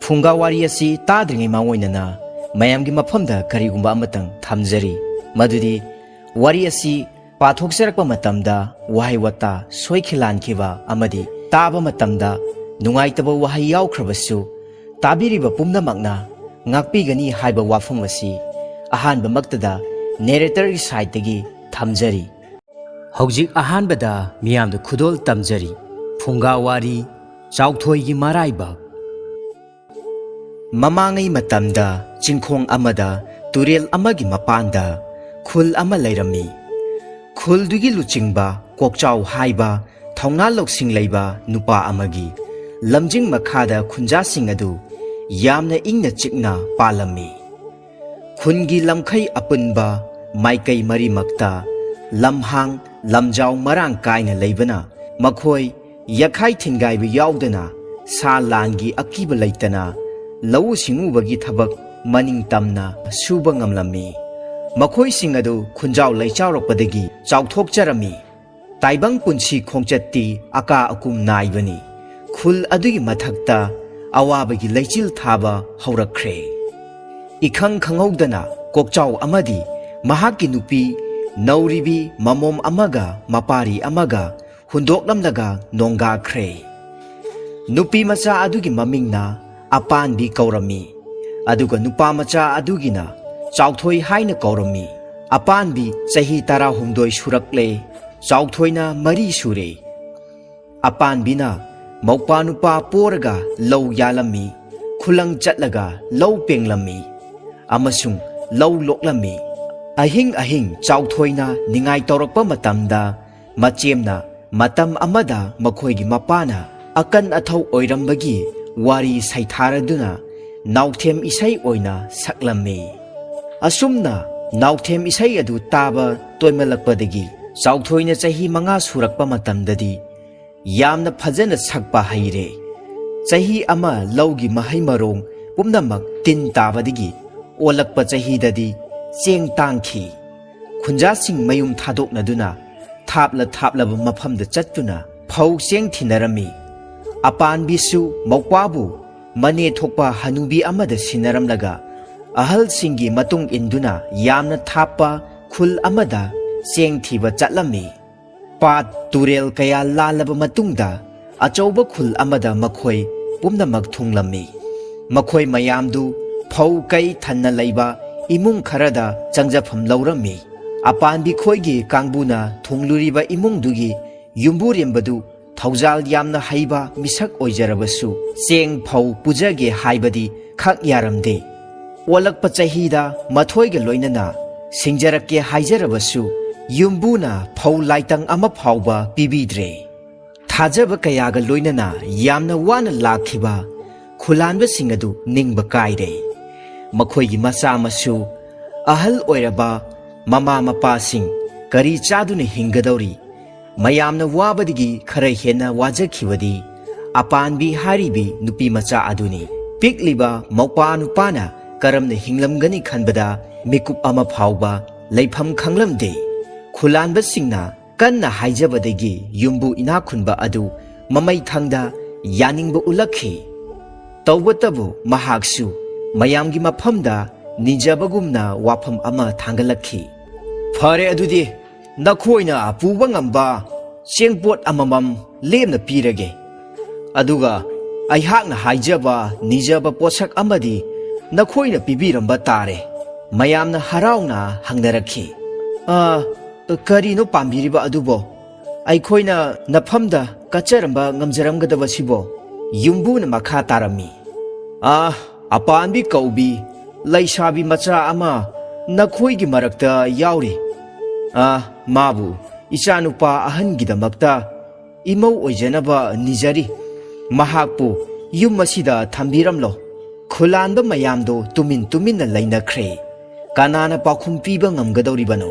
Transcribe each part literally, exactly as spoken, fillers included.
ꯐꯨꯡꯒꯥ ꯋꯥꯔꯤ ꯑꯁꯤ ꯇꯥꯗ꯭ꯔꯤꯉꯩ ꯃꯥꯡꯑꯣꯏꯅꯅ ꯃꯌꯥꯝꯒꯤ ꯃꯐꯝꯗ ꯀꯔꯤꯒꯨꯝꯕ ꯑꯃꯇꯪ ꯊꯝꯖꯔꯤ, ꯃꯗꯨꯗꯤ ꯋꯥꯔꯤ ꯑꯁꯤ ꯄꯥꯊꯣꯛꯆꯔꯛꯄ ꯃꯇꯝꯗ ꯋꯥꯍꯩ ꯋꯥꯇꯥ ꯁꯣꯏꯈꯤꯂꯥꯟꯈꯤꯕ ꯑꯃꯗꯤ ꯇꯥꯕ ꯃꯇꯝꯗ ꯅꯨꯡꯉꯥꯏꯇꯕ ꯋꯥꯍꯩ ꯌꯥꯎꯈ꯭ꯔꯕꯁꯨ, ꯇꯥꯕꯤꯔꯤꯕ ꯄꯨꯝꯅꯃꯛꯅ ꯉꯥꯛꯄꯤꯒꯅꯤ ꯍꯥꯏꯕ ꯋꯥꯐꯝ ꯑꯁꯤ ꯑꯍꯥꯟꯕꯃꯛꯇꯗ ꯅꯦꯔꯦꯇꯔꯒꯤ ꯁꯥꯏꯠꯇꯒꯤ ꯊꯝꯖꯔꯤ꯫ ꯍꯧꯖꯤꯛ ꯑꯍꯥꯟꯕꯗ ꯃꯤꯌꯥꯝꯗ ꯈꯨꯗꯣꯜ ꯇꯝꯖꯔꯤ꯫ ꯐꯨꯡꯒꯥ ꯋꯥꯔꯤ, ꯆꯥꯎꯊꯣꯏꯒꯤ ꯃꯔꯥꯏꯕꯛ꯫ ꯃꯃꯥꯡꯉꯩ ꯃꯇꯝꯗ ꯆꯤꯡꯈꯣꯡ ꯑꯃꯗ ꯇꯨꯔꯦꯜ ꯑꯃꯒꯤ ꯃꯄꯥꯟꯗ ꯈꯨꯜ ꯑꯃ ꯂꯩꯔꯝꯃꯤ꯫ ꯈꯨꯜꯗꯨꯒꯤ ꯂꯨꯆꯤꯡꯕ ꯀꯣꯛꯆꯥꯎ ꯍꯥꯏꯕ ꯊꯧꯅꯥ ꯂꯧꯁꯤꯡ ꯂꯩꯕ ꯅꯨꯄꯥ ꯑꯃꯒꯤ ꯂꯝꯖꯤꯡ ꯃꯈꯥꯗ ꯈꯨꯟꯖꯥꯁꯤꯡ ꯑꯗꯨ ꯌꯥꯝꯅ ꯏꯪꯅ ꯆꯤꯛꯅ ꯄꯥꯜꯂꯝꯃꯤ꯫ ꯈꯨꯟꯒꯤ ꯂꯝꯈꯩ ꯑꯄꯨꯟꯕ ꯃꯥꯏꯀꯩ ꯃꯔꯤꯃꯛꯇ ꯂꯝꯍꯥꯡ ꯂꯝꯖꯥꯎ ꯃꯔꯥꯡ ꯀꯥꯏꯅ ꯂꯩꯕꯅ ꯃꯈꯣꯏ ꯌꯥꯈꯥꯏ ꯊꯤꯟꯒꯥꯏꯕ ꯌꯥꯎꯗꯅ ꯁꯥ ꯂꯥꯟꯒꯤ ꯑꯀꯤꯕ ꯂꯩꯇꯅ ꯂꯧꯎ ꯁꯤꯡꯎꯕꯒꯤ ꯊꯕꯛ ꯃꯅꯤꯡ ꯇꯝꯅ ꯁꯨꯕ ꯉꯝꯂꯝꯃꯤ꯫ ꯃꯈꯣꯏꯁꯤꯡ ꯑꯗꯨ ꯈꯨꯟꯖꯥꯎ ꯂꯩꯆꯥꯎꯔꯛꯄꯗꯒꯤ ꯆꯥꯎꯊꯣꯛꯆꯔꯝꯃꯤ꯫ ꯇꯥꯏꯕꯪ ꯄꯨꯟꯁꯤ ꯈꯣꯡꯆꯠꯇꯤ ꯑꯀꯥ ꯑꯀꯨꯝ ꯅꯥꯏꯕꯅꯤ꯫ ꯈꯨꯜ ꯑꯗꯨꯒꯤ ꯃꯊꯛꯇ ꯑꯋꯥꯕꯒꯤ ꯂꯩꯆꯤꯜ ꯊꯥꯕ ꯍꯧꯔꯛꯈ꯭ꯔꯦ꯫ ꯏꯈꯪ ꯈꯪꯍꯧꯗꯅ ꯀꯣꯛꯆꯥꯎ ꯑꯃꯗꯤ ꯃꯍꯥꯛꯀꯤ ꯅꯨꯄꯤ ꯅꯧꯔꯤꯕꯤ ꯃꯃꯣꯝ ꯑꯃꯒ ꯃꯄꯥꯔꯤ ꯑꯃꯒ ꯍꯨꯟꯗꯣꯛꯂꯝꯂꯒ ꯅꯣꯡꯒꯥꯈ꯭ꯔꯦ꯫ ꯅꯨꯄꯤ ꯃꯆꯥ ꯑꯗꯨꯒꯤ ꯃꯃꯤꯡꯅ ꯑꯄꯥꯟꯕꯤ ꯀꯧꯔꯝꯃꯤ, ꯑꯗꯨꯒ ꯅꯨꯄꯥ ꯃꯆꯥ ꯑꯗꯨꯒꯤꯅ ꯆꯥꯎꯊꯣꯏ ꯍꯥꯏꯅ ꯀꯧꯔꯝꯃꯤ꯫ ꯑꯄꯥꯟꯕꯤ ꯆꯍꯤ ꯇꯔꯥꯍꯨꯝꯗꯣꯏ ꯁꯨꯔꯛꯂꯦ, ꯆꯥꯎꯊꯣꯏꯅ ꯃꯔꯤ ꯁꯨꯔꯦ꯫ ꯑꯄꯥꯟꯕꯤꯅ ꯃꯧꯄꯥ ꯅꯨꯄꯥ ꯄꯣꯔꯒ ꯂꯧ ꯌꯥꯜꯂꯝꯃꯤ, ꯈꯨꯂꯪ ꯆꯠꯂꯒ ꯂꯧ ꯄꯦꯡꯂꯝꯃꯤ ꯑꯃꯁꯨꯡ ꯂꯧ ꯂꯣꯛꯂꯝꯃꯤ꯫ ꯑꯍꯤꯡ ꯑꯍꯤꯡ ꯆꯥꯎꯊꯣꯏꯅ ꯅꯤꯡꯉꯥꯏ ꯇꯧꯔꯛꯄ ꯃꯇꯝꯗ ꯃꯆꯦꯝꯅ ꯃꯇꯝ ꯑꯃꯗ ꯃꯈꯣꯏꯒꯤ ꯃꯄꯥꯅ ꯑꯀꯟ ꯑꯊꯧ ꯑꯣꯏꯔꯝꯕꯒꯤ ꯋꯥꯔꯤ ꯁꯩꯊꯥꯔꯗꯨꯅ ꯅꯥꯎꯊꯦꯝ ꯏꯁꯩ ꯑꯣꯏꯅ ꯁꯛꯂꯝꯃꯤ꯫ ꯑꯁꯨꯝꯅ ꯅꯥꯎꯊꯦꯝ ꯏꯁꯩ ꯑꯗꯨ ꯇꯥꯕ ꯇꯣꯏꯃꯜꯂꯛꯄꯗꯒꯤ ꯆꯥꯎꯊꯣꯏꯅ ꯆꯍꯤ ꯃꯉꯥ ꯁꯨꯔꯛꯄ ꯃꯇꯝꯗꯗꯤ ꯌꯥꯝꯅ ꯐꯖꯅ ꯁꯛꯄ ꯍꯩꯔꯦ꯫ ꯆꯍꯤ ꯑꯃ ꯂꯧꯒꯤ ꯃꯍꯩ ꯃꯔꯣꯡ ꯄꯨꯝꯅꯃꯛ ꯇꯤꯟ ꯇꯥꯕꯗꯒꯤ ꯑꯣꯜꯂꯛꯄ ꯆꯍꯤꯗꯗꯤ ꯆꯦꯡ ꯇꯥꯡꯈꯤ꯫ ꯈꯨꯟꯖꯥꯁꯤꯡ ꯃꯌꯨꯝ ꯊꯥꯗꯣꯛꯅꯗꯨꯅ ꯊꯥꯞꯂ ꯊꯥꯞꯂꯕ ꯃꯐꯝꯗ ꯆꯠꯇꯨꯅ ꯐꯧ ꯆꯦꯡ ꯊꯤꯅꯔꯝꯃꯤ꯫ ꯑꯄꯥꯟꯕꯤꯁꯨ ꯃꯧꯄ꯭ꯋꯥꯕꯨ ꯃꯅꯦ ꯊꯣꯛꯄ ꯍꯅꯨꯕꯤ ꯑꯃꯗ ꯁꯤꯟꯅꯔꯝꯂꯒ, ꯑꯍꯜꯁꯤꯡꯒꯤ ꯃꯇꯨꯡ ꯏꯟꯗꯨꯅ ꯌꯥꯝꯅ ꯊꯥꯞꯄ ꯈꯨꯜ ꯑꯃꯗ ꯆꯦꯡ ꯊꯤꯕ ꯆꯠꯂꯝꯃꯤ꯫ ꯄꯥꯠ ꯇꯨꯔꯦꯜ ꯀꯌꯥ ꯂꯥꯜꯂꯕ ꯃꯇꯨꯡꯗ, ꯑꯆꯧꯕ ꯈꯨꯜ ꯑꯃꯗ ꯃꯈꯣꯏ ꯄꯨꯝꯅꯃꯛ ꯊꯨꯡꯂꯝꯃꯤ꯫ ꯃꯈꯣꯏ ꯃꯌꯥꯝꯗꯨ ꯐꯧ ꯀꯩ ꯊꯟꯅ ꯂꯩꯕ ꯏꯃꯨꯡ ꯈꯔꯗ ꯆꯪꯖꯐꯝ ꯂꯧꯔꯝꯃꯤ꯫ ꯑꯄꯥꯟꯕꯤ ꯈꯣꯏꯒꯤ ꯀꯥꯡꯕꯨꯅ ꯊꯨꯡꯂꯨꯔꯤꯕ ꯏꯃꯨꯡꯗꯨꯒꯤ ꯌꯨꯝꯕꯨꯔꯦꯝꯕꯗꯨ ꯊꯧꯖꯥꯜ ꯌꯥꯝꯅ ꯍꯩꯕ ꯃꯤꯁꯛ ꯑꯣꯏꯖꯔꯕꯁꯨ, ꯆꯦꯡ ꯐꯧ ꯄꯨꯖꯒꯦ ꯍꯥꯏꯕꯗꯤ ꯈꯛ ꯌꯥꯔꯝꯗꯦ꯫ ꯑꯣꯜꯂꯛꯄ ꯆꯍꯤꯗ ꯃꯊꯣꯏꯒ ꯂꯣꯏꯅꯅ ꯁꯤꯡꯖꯔꯛꯀꯦ ꯍꯥꯏꯖꯔꯕꯁꯨ, ꯌꯨꯝꯕꯨꯅ ꯐꯧ ꯂꯥꯏꯇꯪ ꯑꯃ ꯐꯥꯎꯕ ꯄꯤꯕꯤꯗ꯭ꯔꯦ꯫ ꯊꯥꯖꯕ ꯀꯌꯥꯒ ꯂꯣꯏꯅꯅ ꯌꯥꯝꯅ ꯋꯥꯅ ꯂꯥꯛꯈꯤꯕ ꯈꯨꯂꯥꯟꯕꯁꯤꯡ ꯑꯗꯨ ꯅꯤꯡꯕ ꯀꯥꯏꯔꯦ꯫ ꯃꯈꯣꯏꯒꯤ ꯃꯆꯥ ꯃꯁꯨ ꯑꯍꯜ ꯑꯣꯏꯔꯕ ꯃꯃꯥ ꯃꯄꯥꯁꯤꯡ ꯀꯔꯤ ꯆꯥꯗꯨꯅ ꯍꯤꯡꯒꯗꯧꯔꯤ? ꯃꯌꯥꯝꯅ ꯋꯥꯕꯗꯒꯤ ꯈꯔ ꯍꯦꯟꯅ ꯋꯥꯖꯈꯤꯕꯗꯤ ꯑꯄꯥꯟꯕꯤ ꯍꯥꯏꯔꯤꯕꯤ ꯅꯨꯄꯤ ꯃꯆꯥ ꯑꯗꯨꯅꯤ꯫ ꯄꯤꯛꯂꯤꯕ ꯃꯧꯄꯥ ꯅꯨꯄꯥꯅ ꯀꯔꯝꯅ ꯍꯤꯡꯂꯝꯒꯅꯤ ꯈꯟꯕꯗ ꯃꯤꯀꯨꯞ ꯑꯃ ꯐꯥꯎꯕ ꯂꯩꯐꯝ ꯈꯪꯂꯝꯗꯦ꯫ ꯈꯨꯂꯥꯟꯕꯁꯤꯡꯅ ꯀꯟꯅ ꯍꯥꯏꯖꯕꯗꯒꯤ ꯌꯨꯝꯕꯨ ꯏꯅꯥꯛ ꯈꯨꯟꯕ ꯑꯗꯨ ꯃꯃꯩ ꯊꯪꯗ ꯌꯥꯅꯤꯡꯕ ꯎꯠꯂꯛꯈꯤ꯫ ꯇꯧꯕꯇꯕꯨ ꯃꯍꯥꯛꯁꯨ ꯃꯌꯥꯝꯒꯤ ꯃꯐꯝꯗ ꯅꯤꯖꯕꯒꯨꯝꯅ ꯋꯥꯐꯝ ꯑꯃ ꯊꯥꯡꯒꯠꯂꯛꯈꯤ꯫ "ꯐꯔꯦ, ꯑꯗꯨꯗꯤ ꯅꯈꯣꯏꯅ ꯄꯨꯕ ꯉꯝꯕ ꯆꯦꯡꯄꯣꯠ ꯑꯃꯃꯝ ꯂꯦꯝꯅ ꯄꯤꯔꯒꯦ꯫ ꯑꯗꯨꯒ ꯑꯩꯍꯥꯛꯅ ꯍꯥꯏꯖꯕ ꯅꯤꯖꯕ ꯄꯣꯠꯁꯛ ꯑꯃꯗꯤ ꯅꯈꯣꯏꯅ ꯄꯤꯕꯤꯔꯝꯕ ꯇꯥꯔꯦ꯫" ꯃꯌꯥꯝꯅ ꯍꯔꯥꯎꯅ ꯍꯪꯅꯔꯛꯈꯤ꯫ "ꯑ, ꯀꯔꯤꯅꯣ ꯄꯥꯝꯕꯤꯔꯤꯕ ꯑꯗꯨꯕꯣ? ꯑꯩꯈꯣꯏꯅ ꯅꯐꯝꯗ ꯀꯠꯆꯔꯝꯕ ꯉꯝꯖꯔꯝꯒꯗꯕꯁꯤꯕꯣ?" ꯌꯨꯝꯕꯨꯅ ꯃꯈꯥ ꯇꯥꯔꯝꯃꯤ꯫ "ꯑ, ꯑꯄꯥꯟꯕꯤ ꯀꯧꯕꯤ ꯂꯩꯁꯥꯕꯤ ꯃꯆꯥ ꯑꯃ ꯅꯈꯣꯏꯒꯤ ꯃꯔꯛꯇ ꯌꯥꯎꯔꯤ꯫ ꯑ, ꯃꯥꯕꯨ ꯏꯆꯥꯅꯨꯄꯥ ꯑꯍꯟꯒꯤꯗꯃꯛꯇ ꯏꯃꯧ ꯑꯣꯏꯖꯅꯕ ꯅꯤꯖꯔꯤ꯫ ꯃꯍꯥꯛꯄꯨ ꯌꯨꯝ ꯑꯁꯤꯗ ꯊꯝꯕꯤꯔꯝꯂꯣ꯫" ꯈꯨꯂꯥꯟꯕ ꯃꯌꯥꯝꯗꯣ ꯇꯨꯃꯤꯟ ꯇꯨꯃꯤꯟꯅ ꯂꯩꯅꯈ꯭ꯔꯦ꯫ ꯀꯅꯥꯅ ꯄꯥꯎꯈꯨꯝ ꯄꯤꯕ ꯉꯝꯒꯗꯧꯔꯤꯕꯅꯣ?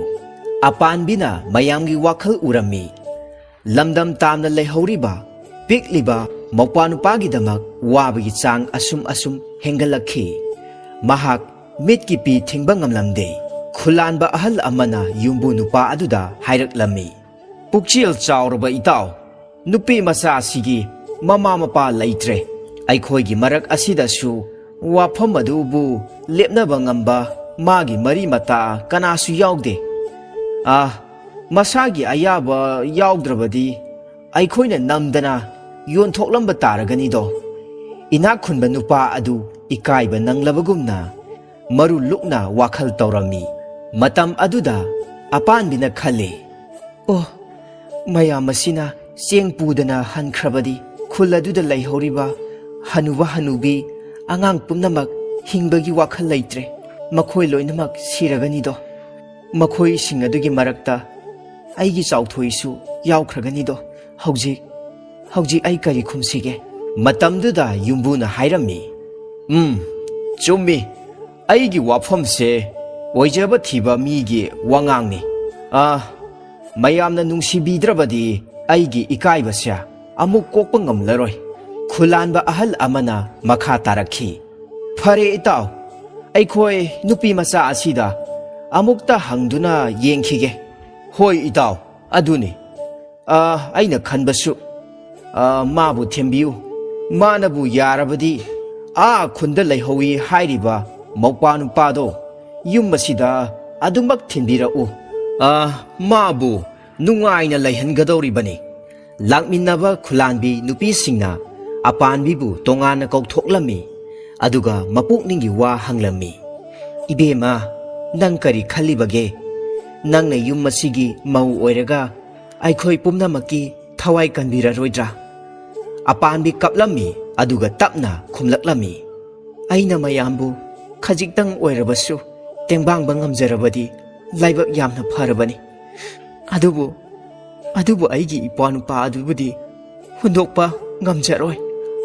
ꯑꯄꯥꯟꯕꯤꯅ ꯃꯌꯥꯝꯒꯤ ꯋꯥꯈꯜ ꯎꯔꯝꯃꯤ꯫ ꯂꯝꯗꯝ ꯇꯥꯝꯅ ꯂꯩꯍꯧꯔꯤꯕ ꯄꯤꯛꯂꯤꯕ ꯃꯧꯄꯥ ꯅꯨꯄꯥꯒꯤꯗꯃꯛ ꯋꯥꯕꯒꯤ ꯆꯥꯡ ꯑꯁꯨꯝ ꯑꯁꯨꯝ ꯍꯦꯟꯒꯠꯂꯛꯈꯤ꯫ ꯃꯍꯥꯛ ꯃꯤꯠꯀꯤ ꯄꯤ ꯊꯤꯡꯕ ꯉꯝꯂꯝꯗꯦ꯫ ꯈꯨꯂꯥꯟꯕ ꯑꯍꯜ ꯑꯃꯅ ꯌꯨꯝꯕꯨ ꯅꯨꯄꯥ ꯑꯗꯨꯗ ꯍꯥꯏꯔꯛꯂꯝꯃꯤ, "ꯄꯨꯛꯆꯦꯜ ꯆꯥꯎꯔꯕ ꯏꯇꯥꯎ, ꯅꯨꯄꯤ ꯃꯆꯥ ꯑꯁꯤꯒꯤ ꯃꯃꯥ ꯃꯄꯥ ꯂꯩꯇ꯭ꯔꯦ꯫ ꯑꯩꯈꯣꯏꯒꯤ ꯃꯔꯛ ꯑꯁꯤꯗꯁꯨ ꯋꯥꯐꯝ ꯑꯗꯨꯕꯨ ꯂꯦꯞꯅꯕ ꯉꯝꯕ ꯃꯥꯒꯤ ꯃꯔꯤ ꯃꯇꯥ ꯀꯅꯥꯁꯨ ꯌꯥꯎꯗꯦ꯫ ꯑꯥ, ꯃꯁꯥꯒꯤ ꯑꯌꯥꯕ ꯌꯥꯎꯗ꯭ꯔꯕꯗꯤ ꯑꯩꯈꯣꯏꯅ ꯅꯝꯗꯅ ꯌꯣꯟꯊꯣꯛꯂꯝꯕ ꯇꯥꯔꯒꯅꯤꯗꯣ꯫ ꯏꯅꯥꯛ ꯈꯨꯟꯕ ꯅꯨꯄꯥ ꯑꯗꯨ ꯏꯀꯥꯏꯕ ꯅꯪꯂꯕꯒꯨꯝꯅ ꯃꯔꯨ ꯂꯨꯛꯅ ꯋꯥꯈꯜ ꯇꯧꯔꯝꯃꯤ꯫ ꯃꯇꯝ ꯑꯗꯨꯗ ꯑꯄꯥꯟꯕꯤꯅ ꯈꯜꯂꯤ, "ꯑꯣ, ꯃꯌꯥꯝ ꯑꯁꯤꯅ ꯆꯦꯡ ꯄꯨꯗꯅ ꯍꯟꯈ꯭ꯔꯕꯗꯤ ꯈꯨꯜ ꯑꯗꯨꯗ ꯂꯩꯍꯧꯔꯤꯕ ꯍꯅꯨꯕ ꯍꯅꯨꯕꯤ, ꯑꯉꯥꯡ ꯄꯨꯝꯅꯃꯛ ꯍꯤꯡꯕꯒꯤ ꯋꯥꯈꯜ ꯂꯩꯇ꯭ꯔꯦ꯫ ꯃꯈꯣꯏ ꯂꯣꯏꯅꯃꯛ ꯁꯤꯔꯒꯅꯤꯗꯣ꯫ ꯃꯈꯣꯏꯁꯤꯡ ꯑꯗꯨꯒꯤ ꯃꯔꯛꯇ ꯑꯩꯒꯤ ꯆꯥꯎꯊꯣꯏꯁꯨ ꯌꯥꯎꯈ꯭ꯔꯒꯅꯤꯗꯣ꯫ ꯍꯧꯖꯤꯛ, ꯍꯧꯖꯤꯛ ꯑꯩ ꯀꯔꯤ ꯈꯨꯝꯁꯤꯒꯦ?" ꯃꯇꯝꯗꯨꯗ ꯌꯨꯝꯕꯨꯅ ꯍꯥꯏꯔꯝꯃꯤ, "ꯎꯝ, ꯆꯨꯝꯃꯤ꯫ ꯑꯩꯒꯤ ꯋꯥꯐꯝꯁꯦ ꯑꯣꯏꯖꯕ ꯊꯤꯕ ꯃꯤꯒꯤ ꯋꯥꯉꯥꯡꯅꯤ꯫ ꯑꯥ, ꯃꯌꯥꯝꯅ ꯅꯨꯡꯁꯤꯕꯤꯗ꯭ꯔꯕꯗꯤ ꯑꯩꯒꯤ ꯏꯀꯥꯏꯕꯁꯦ ꯑꯃꯨꯛ ꯀꯣꯛꯄ ꯉꯝꯂꯔꯣꯏ꯫" ꯈꯨꯂꯥꯟꯕ ꯑꯍꯜ ꯑꯃꯅ ꯃꯈꯥ ꯇꯥꯔꯛꯈꯤ, "ꯐꯔꯦ ꯏꯇꯥꯎ, ꯑꯩꯈꯣꯏ ꯅꯨꯄꯤ ꯃꯆꯥ ꯑꯁꯤꯗ ꯑꯃꯨꯛꯇ ꯍꯪꯗꯨꯅ ꯌꯦꯡꯈꯤꯒꯦ꯫" "ꯍꯣꯏ ꯏꯇꯥꯎ, ꯑꯗꯨꯅꯤ꯫ ꯑ, ꯑꯩꯅ ꯈꯟꯕꯁꯨ, ꯑ, ꯃꯥꯕꯨ ꯊꯦꯝꯕꯤꯌꯨ꯫ ꯃꯥꯅꯕꯨ ꯌꯥꯔꯕꯗꯤ ꯑꯥ ꯈꯨꯟꯗ ꯂꯩꯍꯧꯏ ꯍꯥꯏꯔꯤꯕ ꯃꯧꯄ꯭ꯋꯥ ꯅꯨꯄꯥꯗꯣ ꯌꯨꯝ ꯑꯁꯤꯗ ꯑꯗꯨꯃꯛ ꯊꯤꯟꯕꯤꯔꯛꯎ꯫ ꯑ, ꯃꯥꯕꯨ ꯅꯨꯡꯉꯥꯏꯅ ꯂꯩꯍꯟꯒꯗꯧꯔꯤꯕꯅꯤ꯫" ꯂꯥꯛꯃꯤꯟꯅꯕ ꯈꯨꯂꯥꯟꯕꯤ ꯅꯨꯄꯤꯁꯤꯡꯅ ꯑꯄꯥꯟꯕꯤꯕꯨ ꯇꯣꯉꯥꯟꯅ ꯀꯧꯊꯣꯛꯂꯝꯃꯤ, ꯑꯗꯨꯒ ꯃꯄꯨꯛꯅꯤꯡꯒꯤ ꯋꯥ ꯍꯪꯂꯝꯃꯤ꯫ "ꯏꯕꯦꯝꯃ, ꯅꯪ ꯀꯔꯤ ꯈꯜꯂꯤꯕꯒꯦ? ꯅꯪꯅ ꯌꯨꯝ ꯑꯁꯤꯒꯤ ꯃꯧ ꯑꯣꯏꯔꯒ ꯑꯩꯈꯣꯏ ꯄꯨꯝꯅꯃꯛꯀꯤ ꯊꯋꯥꯏ ꯀꯟꯕꯤꯔꯔꯣꯏꯗ꯭ꯔꯥ?" ꯑꯄꯥꯟꯕꯤ ꯀꯞꯂꯝꯃꯤ, ꯑꯗꯨꯒ ꯇꯞꯅ ꯈꯨꯝꯂꯛꯂꯝꯃꯤ, "ꯑꯩꯅ ꯃꯌꯥꯝꯕꯨ ꯈꯖꯤꯛꯇꯪ ꯑꯣꯏꯔꯕꯁꯨ ꯇꯦꯡꯕꯥꯡꯕ ꯉꯝꯖꯔꯕꯗꯤ ꯂꯥꯏꯕꯛ ꯌꯥꯝꯅ ꯐꯔꯕꯅꯤ꯫ ꯑꯗꯨꯕꯨ, ꯑꯗꯨꯕꯨ ꯑꯩꯒꯤ ꯏꯄ꯭ꯋꯥ ꯅꯨꯄꯥ ꯑꯗꯨꯕꯨꯗꯤ ꯍꯨꯟꯗꯣꯛꯄ ꯉꯝꯖꯔꯣꯏ꯫"